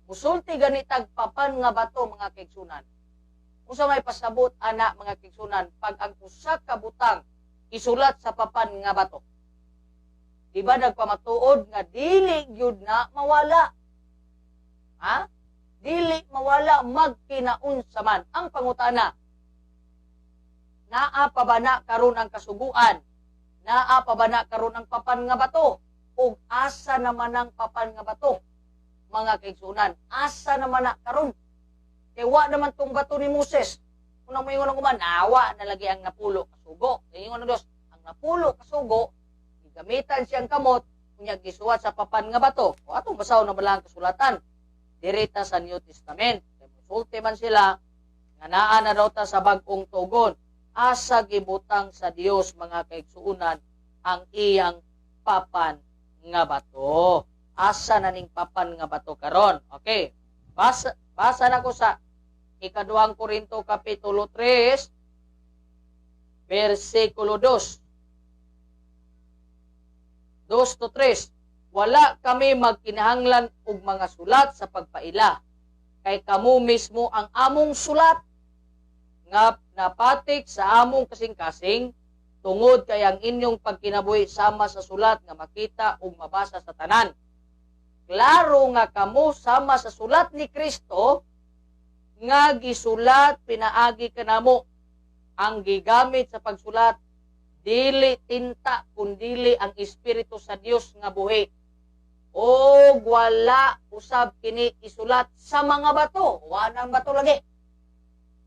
Musulti ganitag papan nga bato, mga kaigsunan. Unsa may pasabot ana, mga kaigsuonan, pag ang usa ka butang isulat sa papan nga bato? Di ba nagpamatuod nga dili gyud na mawala? Ha? Dili mawala magkinaunsa man. Ang pangutana, naa pa ba na karon ang kasuguan? Naa pa ba na karon ang papan nga bato? Ug asa naman ang papan nga bato? Mga kaigsuonan, asa naman na karon? Kay wa naman tong bato ni Moses. Unang moingon ang uban, awa na lagi ang napulo kasugo. Ingon ang Dios, ang napulo kasugo, gamitan siyang kamot, unya gisuwat sa papan nga bato. O atong basahon na bala ang kasulatan. Direta sa New Testament. Kay musulti man sila nga naa na daw ta sa bag-ong tugon. Asa gibutang sa Dios, mga kaigsuonan, ang iyang papan nga bato? Asa na ning papan nga bato karon? Okay. Basa, basa na ko sa Ikaduhang Korinto kapitulo 3 versikulo 2. 2 to 3. "Wala kami magkinahanglan og mga sulat sa pagpaila. Kay kamo mismo ang among sulat nga napatik sa among kasing-kasing, tungod kay ang inyong pagkinabuhi sama sa sulat nga makita ug mabasa sa tanan. Klaro nga kamo sama sa sulat ni Kristo nga gisulat pinaagi kanamo. Ang gigamit sa pagsulat dili tinta kundili ang Espiritu sa Dios nga buhi. O wala usab kini isulat sa mga bato." Wa nang bato lagi.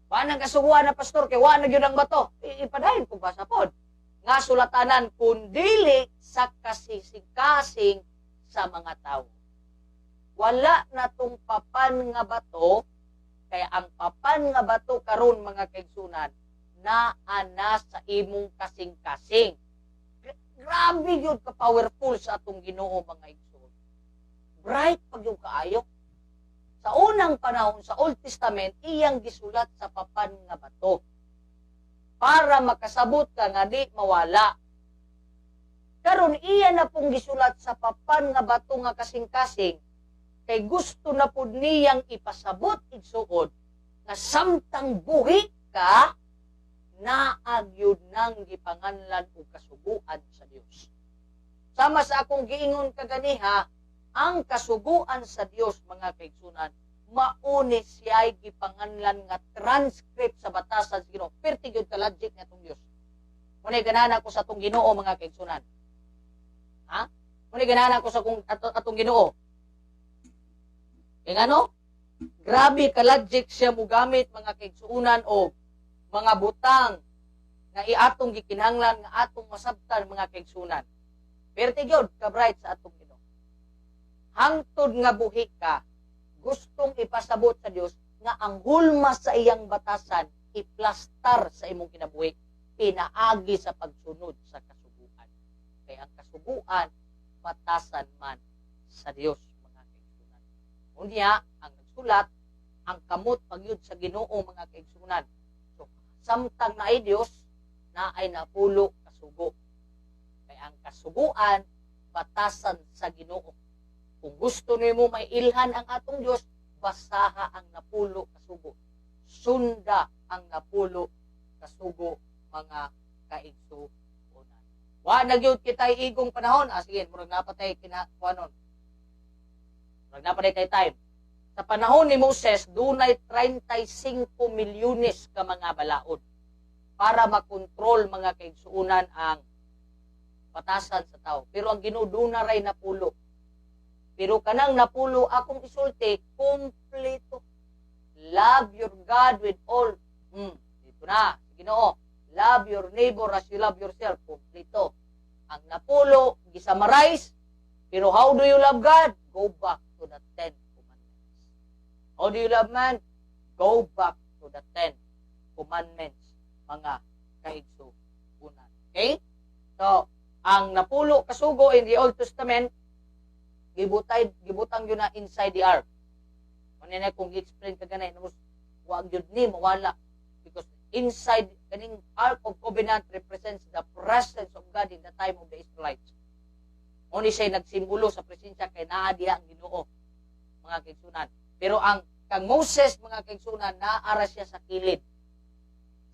Wa nang kasuguan na, pastor, kay wa na gyud ang bato. Ipadayon kung basa pod. "Nga sulatanan kundili sa kasing-kasing sa mga tao." Wala na tong papan nga bato, kaya ang papan nga bato karon, mga kaigsuonan, naa na sa imong kasing-kasing. Grabe gyud ka powerful sa atong Ginoo, mga igsoon. Bright pag yung kaayo. Sa unang panahon sa Old Testament, iyang gisulat sa papan nga bato para makasabot ka nga di mawala. Karon iya na pong gisulat sa papan nga bato nga kasing-kasing kay gusto na pud niyang ipasabot, igsuon, nga samtang buhi ka, naa gyud nang gipanganlan og kasuguan sa Dios. Sama sa akong giingon kaganiha, ang kasuguan sa Dios, mga kaigsuonan, mauni siya'y gipanganlan nga transcript sa batasan sa Ginoo. Perti gyud ka logic nga atong Dios. Muna'y ganahan ako sa atong Ginoo, mga kaigsuonan. Ha? Muna'y ganahan ako sa atong Ginoo. Kaya ngano? Grabe ka logic siya mugamit, mga kaigsuonan, o mga butang nga iatong gikinahanglan nga atong masabtan, mga kaigsuonan. Perti gyud ka bright sa atong Ginoo. Hangtod nga buhi ka, gustong ipasabot sa Dios nga ang hulma sa iyang batasan iplastar sa imong kinabuhi pinaagi sa pagsunod sa kasuguan. Kaya ang kasuguan, batasan man sa Dios, mga kaigsuonan. Unya, ang nagsulat, ang kamot pagyud sa Ginoo, mga kaigsuonan. So, samtang naay Dios, naay napulo kasugo. Kaya ang kasuguan, batasan sa Ginoo. Kung gusto nimo may ilhan ang atong Dios, basaha ang napulo kasugo. Sunda ang napulo kasugo, mga kaigsuonan. Wa na gyud kitay igong panahon. Ah, sige, murag napatay kina kuanon. Murag napatay tay time. Sa panahon ni Moses, dunay 35 milyones ka mga balaod para makontrol, mga kaigsuonan, ang batasan sa tao. Pero ang Ginoo, duna ray napulo. Pero kanang napulo akong isulti, kumpleto. Love your God with all. Dito na, Ginoo. Love your neighbor as you love yourself. Kumpleto. Ang napulo, gisummarize. Pero how do you love God? Go back to the 10 Commandments. How do you love man? Go back to the 10 Commandments, mga kaigsuonan. Okay? So, ang napulo kasugo in the Old Testament, gibutang yun na inside the ark. Muna na kung i-explain ka ganay, namos, wag yun ni mawala. Because inside, kaning Ark of Covenant represents the presence of God in the time of the Israelites. Muna siya nagsimbolo sa presensya kay naa diha ang Ginoo, mga kaigsuonan. Pero ang kang Moses, mga kaigsuonan, naara siya sa kilid.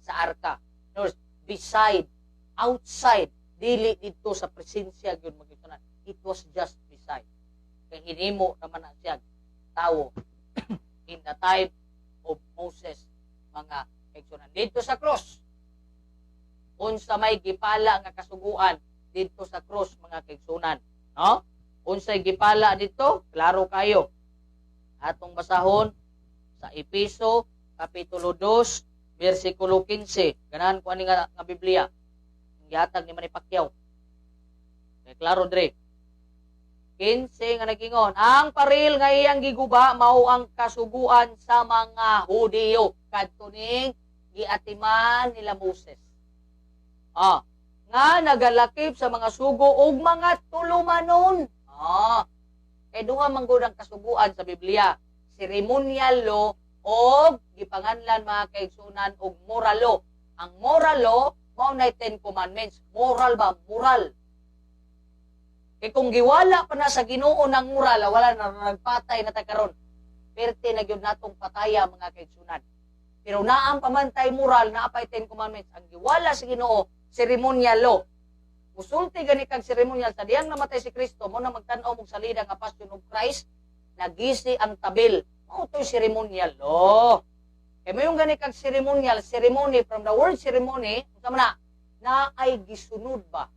sa arka. Notice, beside, outside, dili didto sa presensya gyud, mga kaigsunan. It was just beside. Kay hinimo naman na siya tawo in the time of Moses, mga kaigsunan. Didto sa cross, unsa may gipala nga kasuguan didto sa cross, mga kaigsunan, no? Unsay gipala didto? Klaro kayo. Atong basahon sa Epeso kapitulo 2 bersikulo 15. Ganahan ko ani nga Biblia. Gihatag ni Manny Pacquiao. Kay klaro dre. 15 nga nagingon, ang paril nga iyang giguba mao ang kasuguan sa mga Hudiyo kadto ning giatiman nila Moses. Ah, nga nagalakip sa mga sugo ug mga tulumanon. Ah, kay duha man gud ang kasuguan sa Biblia, ceremonial law og gipanganlan, mga kaigsunan, og moral law. Ang moral law mao nay Ten Commandments. Moral ba? Moral. Kay kung giwala pa na sa Ginoo ng moral, wala na, nagpatay na ta karon. Perte na gyud natong pataya, mga kaigsunan. Pero naang pamantay moral, naa pay Ten Commandments. Ang giwala sa Ginoo, ceremonial law. Musulti gani kag ceremonial sa diyang namatay si Kristo, mo na magtan-aw mog salida nga Passion of Christ, nagisi ang tabil. Mao to'y ceremonial law. Kay mayon gani kag ceremonial, ceremony, from the word ceremony, unsa man na? Na ay gisunod ba?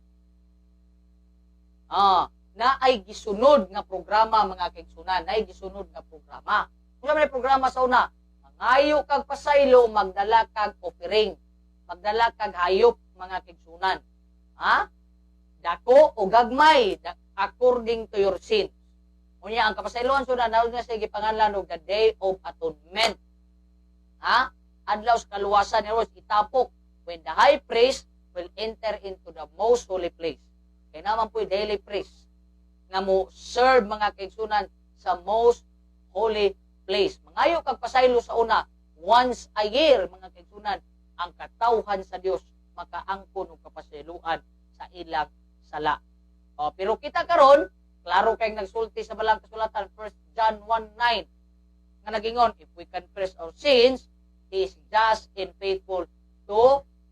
Ah, na ay gisunod nga programa, mga kaigsunan, na ay gisunod nga programa. Unsa man ay programa sa una? Mangayo kag pasaylo, magdala kag offering, magdala kag hayop, mga kaigsunan. Ha? Dako o gagmay according to your sin. Unya ang kapasayloan suna na na sa gipanganlan og the Day of Atonement. Ha? Adlaw sa kaluwasan ni Rose itapok when the high priest will enter into the most holy place. Kay naman po'y daily priest nga mo serve, mga kaigsunan, sa most holy place. Mangayo kag pasaylo sa una once a year, mga kaigsunan, ang katawhan sa Dios makaangkon og kapasayloan sa ilang sala. O, pero kita karon, klaro kay nagsulti sa balang kasulatan, 1 John 1:9 nga nagingon, "If we confess our sins, He is just and faithful to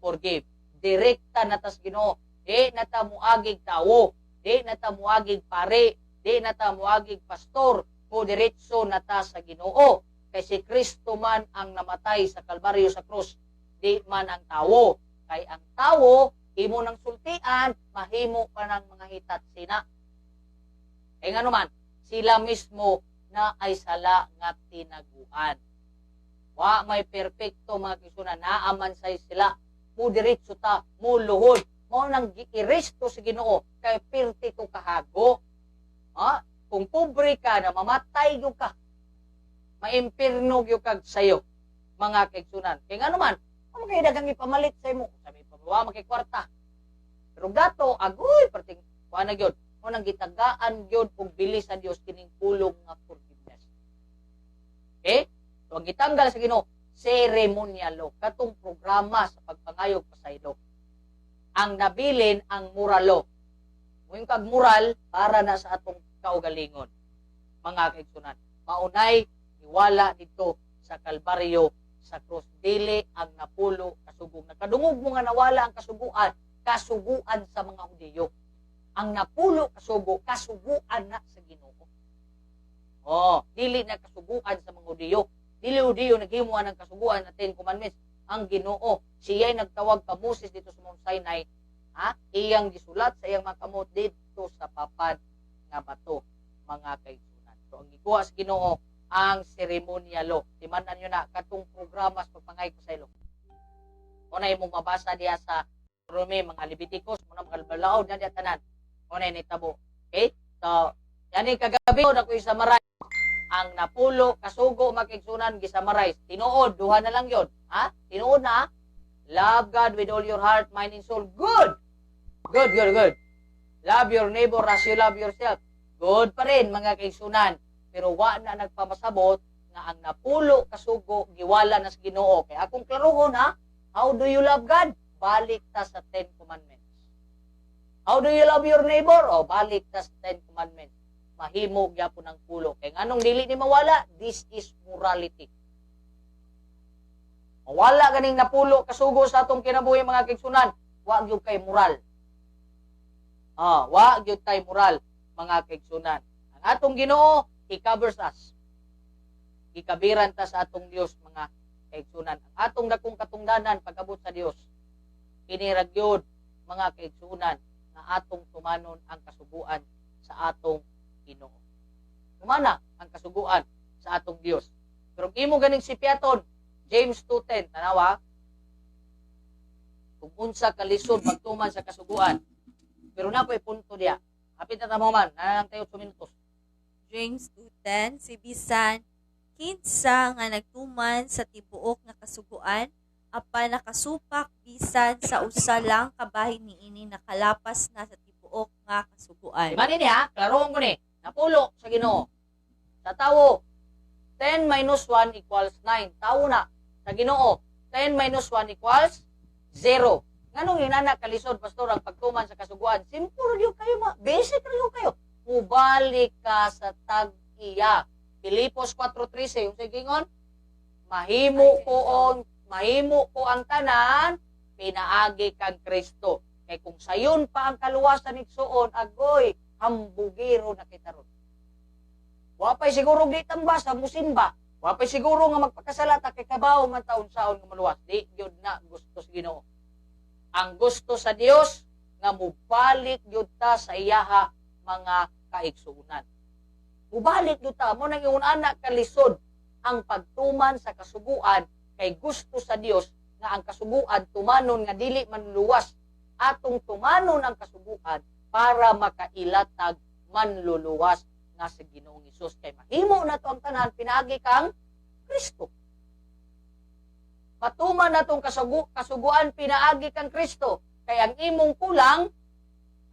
forgive." Direkta na tas Ginoo. Di na ta muagig tawo, di na ta muagig pare, di na ta muagig pastor, mo diretso na ta sa Ginoo. Kay si Kristo man ang namatay sa Kalbaryo sa krus, di man ang tawo. Kay ang tawo, imo nang sultian, mahimo pa ng mga hitat sina. Kay ngano man, sila mismo na ay sala nga tinaguan. Wa may perpekto, mga kaigsunan, naaman say sila. Mo diretso ta, mo luhod. Mao nang giiresto sa Ginoo kay pirti to kahago. Ha? Kung pobre ka na mamatay gyud ka. Maimpirno gyud kag sayo, mga kaigsunan. Kay ngano man, wa man kay daghang ipamalit sa imo. Sabi pa wa man kay kwarta. Pero gato agoy perting wa na gyud. Mao nang gitagaan gyud og bili sa Dios kining pulong nga forgiveness. Okay? So ang gitanggal sa Ginoo, ceremonial law, katong programa sa pagpangayog pasaylo. Ang nabilin ang moral law. Moingon kag moral para na sa atong kaugalingon, mga kaigsunan. Maunay iwala dito sa Kalbaryo sa krus, dili ang napulo kasugo. Nakadungog mo nga nawala ang kasuguan, kasuguan sa mga Hudiyo. Ang napulo kasugo, kasuguan na sa Ginoo. Oh, dili na kasuguan sa mga Hudiyo. Dili Hudiyo naghimo ng kasuguan na Ten Commandments. Ang Ginoo, siya'y nagtawag ka Moses dito sa Mount Sinai, ha? Iyang gisulat sa iyang mga kamot dito sa papad nga bato, mga kaigsunan. So ang gikuha sa Ginoo ang ceremonial law. Timan-an nyo na katong programa sa pagpangay ko sa ilo. Una imong mabasa diya sa Rome, mga Leviticus, muna mga balaod na diya tanan. Una nitabo. Okay? So, yani kagabi na ko i-summarize ang napulo kasugo, mga kaigsunan, gisummarize. Tinuod, duha na lang yon. Ha? Tinuod na. Love God with all your heart, mind, and soul. Good! Good, good, good. Love your neighbor as you love yourself. Good pa rin, mga kaigsunan. Pero wa na nagpamasabot nga ang napulo kasugo giwala na sa Ginoo. Kaya akong klarohon ha, how do you love God? Balik ta sa Ten Commandments. How do you love your neighbor? O, balik ta sa Ten Commandments. Mahimo gyapon ang pulo. Kay nganong dili ni mawala? This is morality. Mawala ganing napulo kasugo sa atong kinabuhi, mga kaigsunan, wa gyud kay moral. Wa gyud tay moral, mga kaigsunan. Ang atong Ginoo, He covers us. Gikabiran ta sa atong Dios, mga kaigsunan. Ang atong dakong katungdanan pag-abot sa Dios, kini ra gyud, mga kaigsunan, nga atong tumanon ang kasuguan sa atong Ginoo. Tumana ang kasuguan sa atong Dios. Pero kung imo ganing sipiaton, James 2:10, tanawa, kung unsa kalisod magtuman sa kasuguan. Pero na ko'y punto diya. Hapit na tamo man, na lang tayo 8 minutos. James 2:10, si bisan kinsa nga nagtuman sa tibuok nga kasuguan apan nakasupak bisan sa usa lang kabahin niini, nakalapas na sa tibuok nga kasuguan. Di ba ni ha? Klaroon ko ni. Napulo sa Ginoo. Sa tawo, 10 minus 1 equals 9. Tawo na. Sa Ginoo, 10 minus 1 equals 0. Nganong inana kalisod, pastor, ang pagtuman sa kasuguan? Simple gyud kayo ma. Basic ra gyud kayo. Mubalik ka sa tag-iya. Filipos 4:13, yung gingon, mahimo ko ang tanan pinaagi kang Kristo. Kay kung sayon pa ang kaluwasan, igsuon, agoy, hambugiro na kita ron. Wa pay siguro di tamba sa musimba. Wa pay siguro nga magpakasala ta kay kabaw man taon saon nga maluwas. Di gyud na gusto sa Ginoo. Ang gusto sa Dios nga mubalik gyud ta sa iyaha, mga kaigsuonan. Mubalik gyud ta mo nang ingon ana kalisod ang pagtuman sa kasuguan kay gusto sa Dios nga ang kasuguan tumanon nga dili manluluwas. Atong tumanon ang kasuguan para makailatag manluluwas nga sa Ginoong Hesus kay mahimo nato ang tanan pinaagi kang Kristo. Matuman natong kasuguan pinaagi kang Kristo kay ang imong kulang,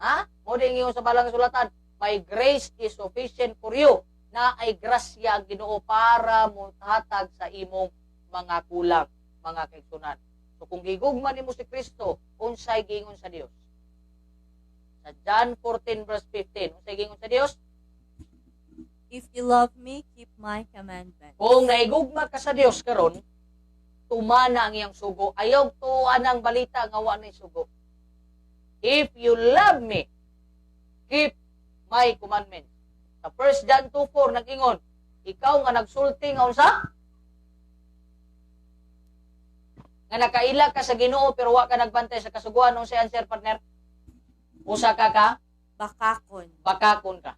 ha, mo din ingon sa balang sulatan, "My grace is sufficient for you," na ay grasya ang Ginoo para mohatag sa imong mga kulang, mga kaigsunan. So kung gigugma nimo si Kristo, unsay giingon sa Dios? Sa John 14 verse 15, unsay giingon sa Dios? If you love me, keep my commandments. Kung naigugma ka sa Dios karon, tumana ang iyang sugo. Ayaw tuan ang balita nga wa na sugo. If you love me, keep my commandments. Sa 1 John 2:4 nag-ingon, ikaw nga nagsulti nga unsa? Nga nakaila ka sa Ginoo pero wa ka nagbantay sa kasuguan, unsay answer, partner? Usa ka ka Bakakon. Bakakon ka.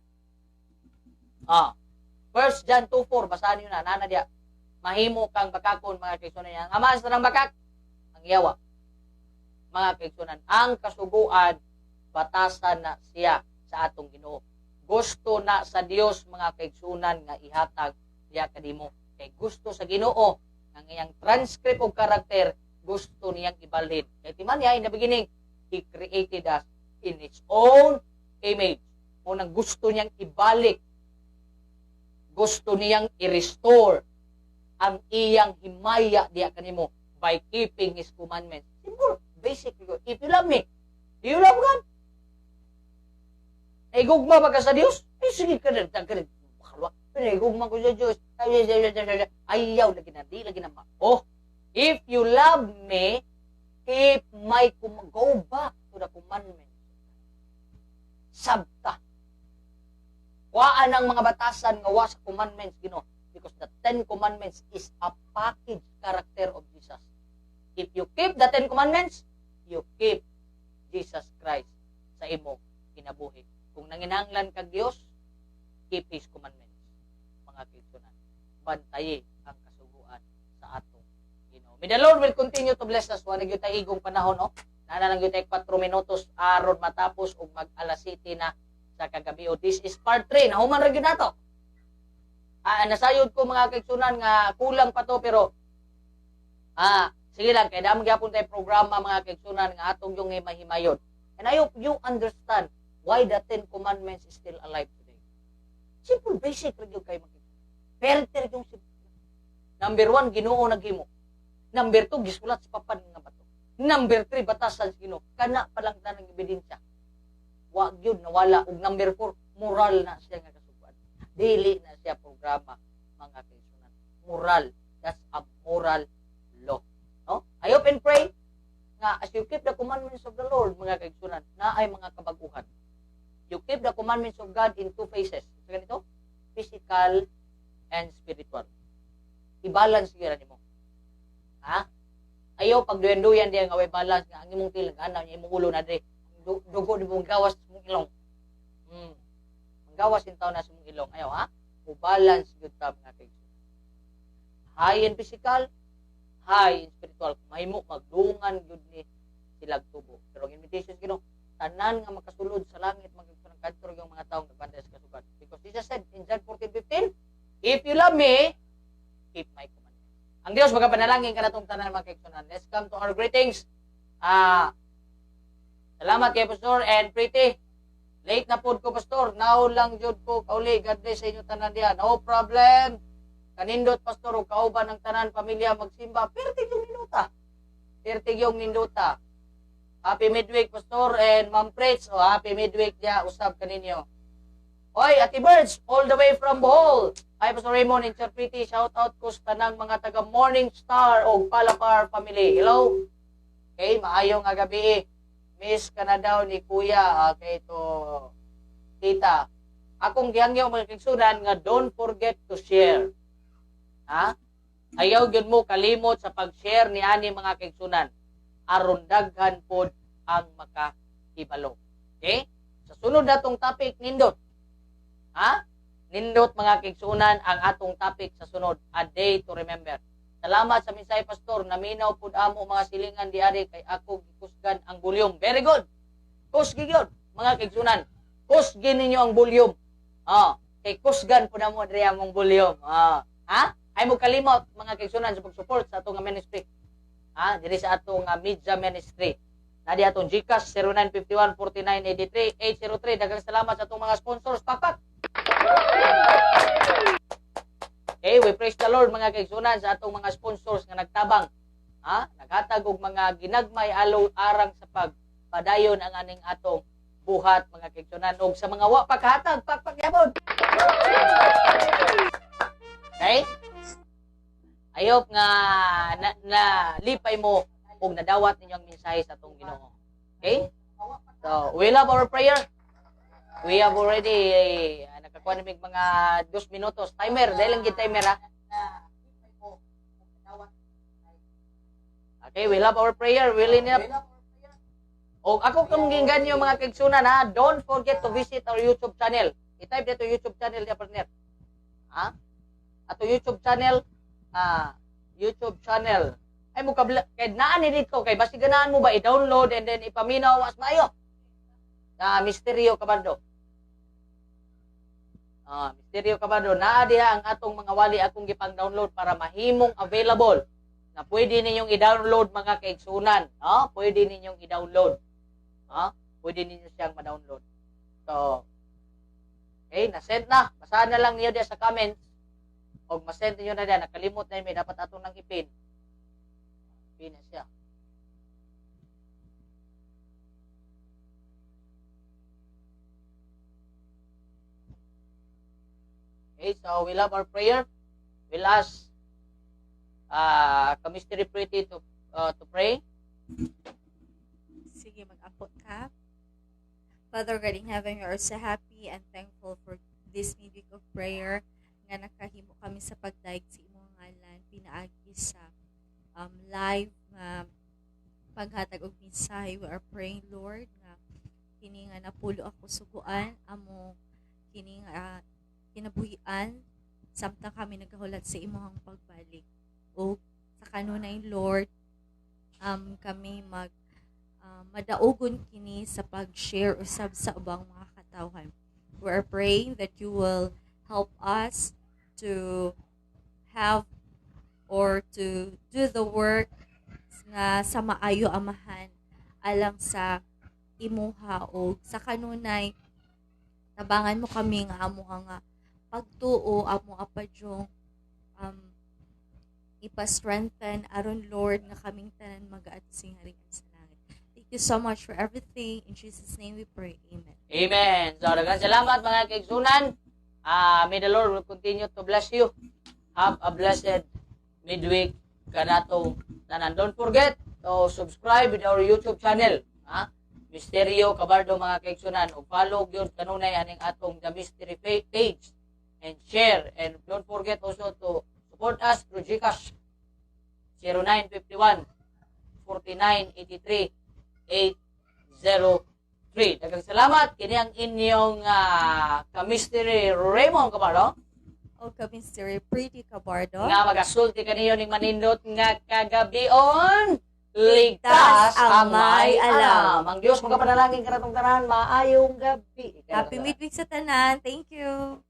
1 John 2:4, basahan niyo na, nana diya. Mahimo kang bakakon, mga kaigsunan. Ang ama sa tanang bakak, ang yawa. Mga kaigsunan, ang kasuguan, batasan na siya sa atong Ginoo. Gusto na sa Dios, mga kaigsunan, nga ihatag diya kanimo. Kay gusto sa Ginoo ang iyang transcript og karakter, gusto niyang ibalhin. Kay timan niya, in the beginning, He created us in His own image. O nang gusto niyang ibalik, gusto niyang i-restore ang iyang himaya diya kanimo by keeping His commandments. Simple, basic. If you love me, do you love God? Naigugma ba ka sa Dios? Eh, sige ka na, ka na, naigugma ko sa Dios. Ayaw, lagi na, di lagi na. Oh, if you love me, keep my, go back to the commandments. Sabta. Waan ang mga batasan nga wa sa commandments Ginoo because the 10 Commandments is a package character of Jesus. If you keep the 10 Commandments, you keep Jesus Christ sa imo kinabuhi. Kung nanginahanglan kag Dios, keep His commandments. Mga kaigsunan, bantayi ang kasuguan sa atong Ginoo. May the Lord will continue to bless us. Wala gyud tay igong panahon, no? Nana lang gyud tay 4 minutos aron matapos ug mag alas 7 na sa kagabi. O, this is part 3. Nahuman ra gyud nato. Nasayod ko, mga kaigsunan, nga kulang pa to pero sige lang kay damo gyapon tay programa, mga kaigsunan, nga atong yung mahimayon. And I hope you understand why the 10 Commandments is still alive today. Simple, basic ra gyud kay mga Perter yung simple. Number 1, Ginoo naghimo. Number 2, gisulat sa papan nga bato. Number 3, batasan sa Ginoo. Kana pa lang tanang ebidensya. Wa gyud nawala. Ug number 4, moral na siya nga kasuguan. Dili na siya programa, mga kaigsunan. Moral. That's a moral law. I hope and pray nga as you keep the commandments of the Lord, mga kaigsunan, naay mga kabaguhan. You keep the commandments of God in two phases. Sa ganito, physical and spiritual. I-balance gyud nimo. Ha? Ayaw pagduyan-duyan diya nga way balance, nga ang imong tiil ana imong ulo na diri. Dugo di mong gawas sa imong ilong. Gawas intaw na sa imong ilong. Ayaw ha? Mo balance gyud ta, mga kaigsunan. High in physical, high in spiritual. Mahimo magdungan gyud ni silag tubo. Pero ang invitation Ginoo, tanan nga makasulod sa langit, mga kaigsunan, kadto yung mga tawo nagbantay sa kasugat. Because Jesus said in John 14:15, "If you love me, keep my commandments." Ang Dios magapanalangin kanatong tanan, mga kaigsunan. Let's come to our greetings. Salamat kay Pastor and Pretty. Late na pod ko, Pastor. Now lang jud ko kauli. God bless sa inyo tanan diha. No problem. Kanindot, Pastor, ug kauban ng tanan pamilya magsimba. Pertig yung nindota. Pertig yung nindota. Happy midweek, Pastor and Ma'am Pritz. O, happy midweek diya usab kaninyo. Oy, Ate Birds, all the way from Bohol. Hi, Pastor Raymond and Sir Pretty. Shout out ko sa tanang mga taga Morning Star o Palapar family. Hello. Okay, maayong nga gabi. Miss ka na daw ni Kuya. Okay, to Tita. Akong gihangyo, mga kaigsunan, nga don't forget to share. Ha? Ayaw gyud mo kalimot sa pag-share ni ani, mga kaigsunan. Aron daghan pod ang makahibalo. Okay? Sa sunod natong topic, nindot. Ha? Nindot, mga kaigsunan, ang atong topic sa sunod, A Day to Remember. Salamat sa mensahe, Pastor. Naminaw pud amo mga silingan diari kay ako gikusgan ang volume. Very good. Kusgi gyud, mga kaigsunan. Kusgi ninyo ang volume. Ah, kay kusgan pud namo diri among volume. Ah, ha? Ay mo kalimot, mga kaigsunan, sa pag-support sa atong ministry. Ha, diri sa atong media ministry. Nadi atong GCash 0951 4983 803. Daghang salamat sa atong mga sponsors. Pakpak. Okay, we praise the Lord, mga kaigsunan, sa atong mga sponsors nga nagtabang. Ha? Naghatag og mga ginagmay alo arang sa pagpadayon ang aning atong buhat, mga kaigsunan, og sa mga wa pa kahatag, pakpak gyapon. Okay? I hope nga na lipay mo ug nadawat ninyo ang mensahe sa atong Ginoo. Okay? So, we love our prayer. We have already nakakuha na mig mga 2 minutos. Timer, dahil lang gid timer ha. Okay, we love our prayer. We up. O ako kung ginggan mga kaigsunan ha, don't forget to visit our YouTube channel. I-type dito YouTube channel niya, partner. Ha? Ato YouTube channel, YouTube channel. Ay mo kabla kay naa ni dito kay basi ganahan mo ba i-download and then ipaminaw mas maayo. Na Misteryo Kabando. Misteryo Kabando, naa diha ang atong mga wali akong gipang-download para mahimong available na pwede ninyong i-download, mga kaigsunan, no? Pwede ninyong i-download. No? Pwede ninyo siyang ma-download. So, okay, na-send na. Basahan na lang niyo diya sa comments. O ma-send niyo na diya. Nakalimot na yun, may dapat atong nang ipin. Pin na siya. Okay, so we love our prayer. We'll ask Mystery Pretty to pray. Sige, mag-ampo ka. Father God in heaven, we are so happy and thankful for this midweek of prayer nga nakahimo kami sa pagdayeg sa imong ngalan pinaagi sa live nga paghatag og mensahe. We are praying, Lord, nga kini nga napulo ako suguan amo kini nga kinabuhian samtang kami nagahulat sa imong pagbalik. O sa kanunay, Lord, kami mag madaugon kini sa pag-share usab sa ubang mga katawhan. We are praying that you will help us to have or to do the work nga sa maayo, Amahan, alang sa imuha, o sa kanunay tabangan mo kami nga amo nga pagtuo amo apadyong ipa-strengthen aron, Lord, nga kaming tanan magaadto sa harian sa langit. Thank you so much for everything. In Jesus' name we pray. Amen. Amen. So, daghang salamat, mga kaigsunan. May the Lord will continue to bless you. Have a blessed midweek kanatong Tanan, don't forget to subscribe with our YouTube channel. Ha? Misteryo Cabardo, mga kaigsunan, ug follow gyud kanunay aning atong The Mystery page and share, and don't forget also to support us through GCash 0951 49 83 803. Daghang salamat. Kini ang inyong ka-mystery Raymond Cabardo O ka-mystery Pretty Cabardo nga magasulti kaniyo ning manindot nga kagabion. Ligtas ang may alam. Ang Diyos magapanalangin kanatong tanan. Maayong gabi. Happy midweek sa tanan. Thank you.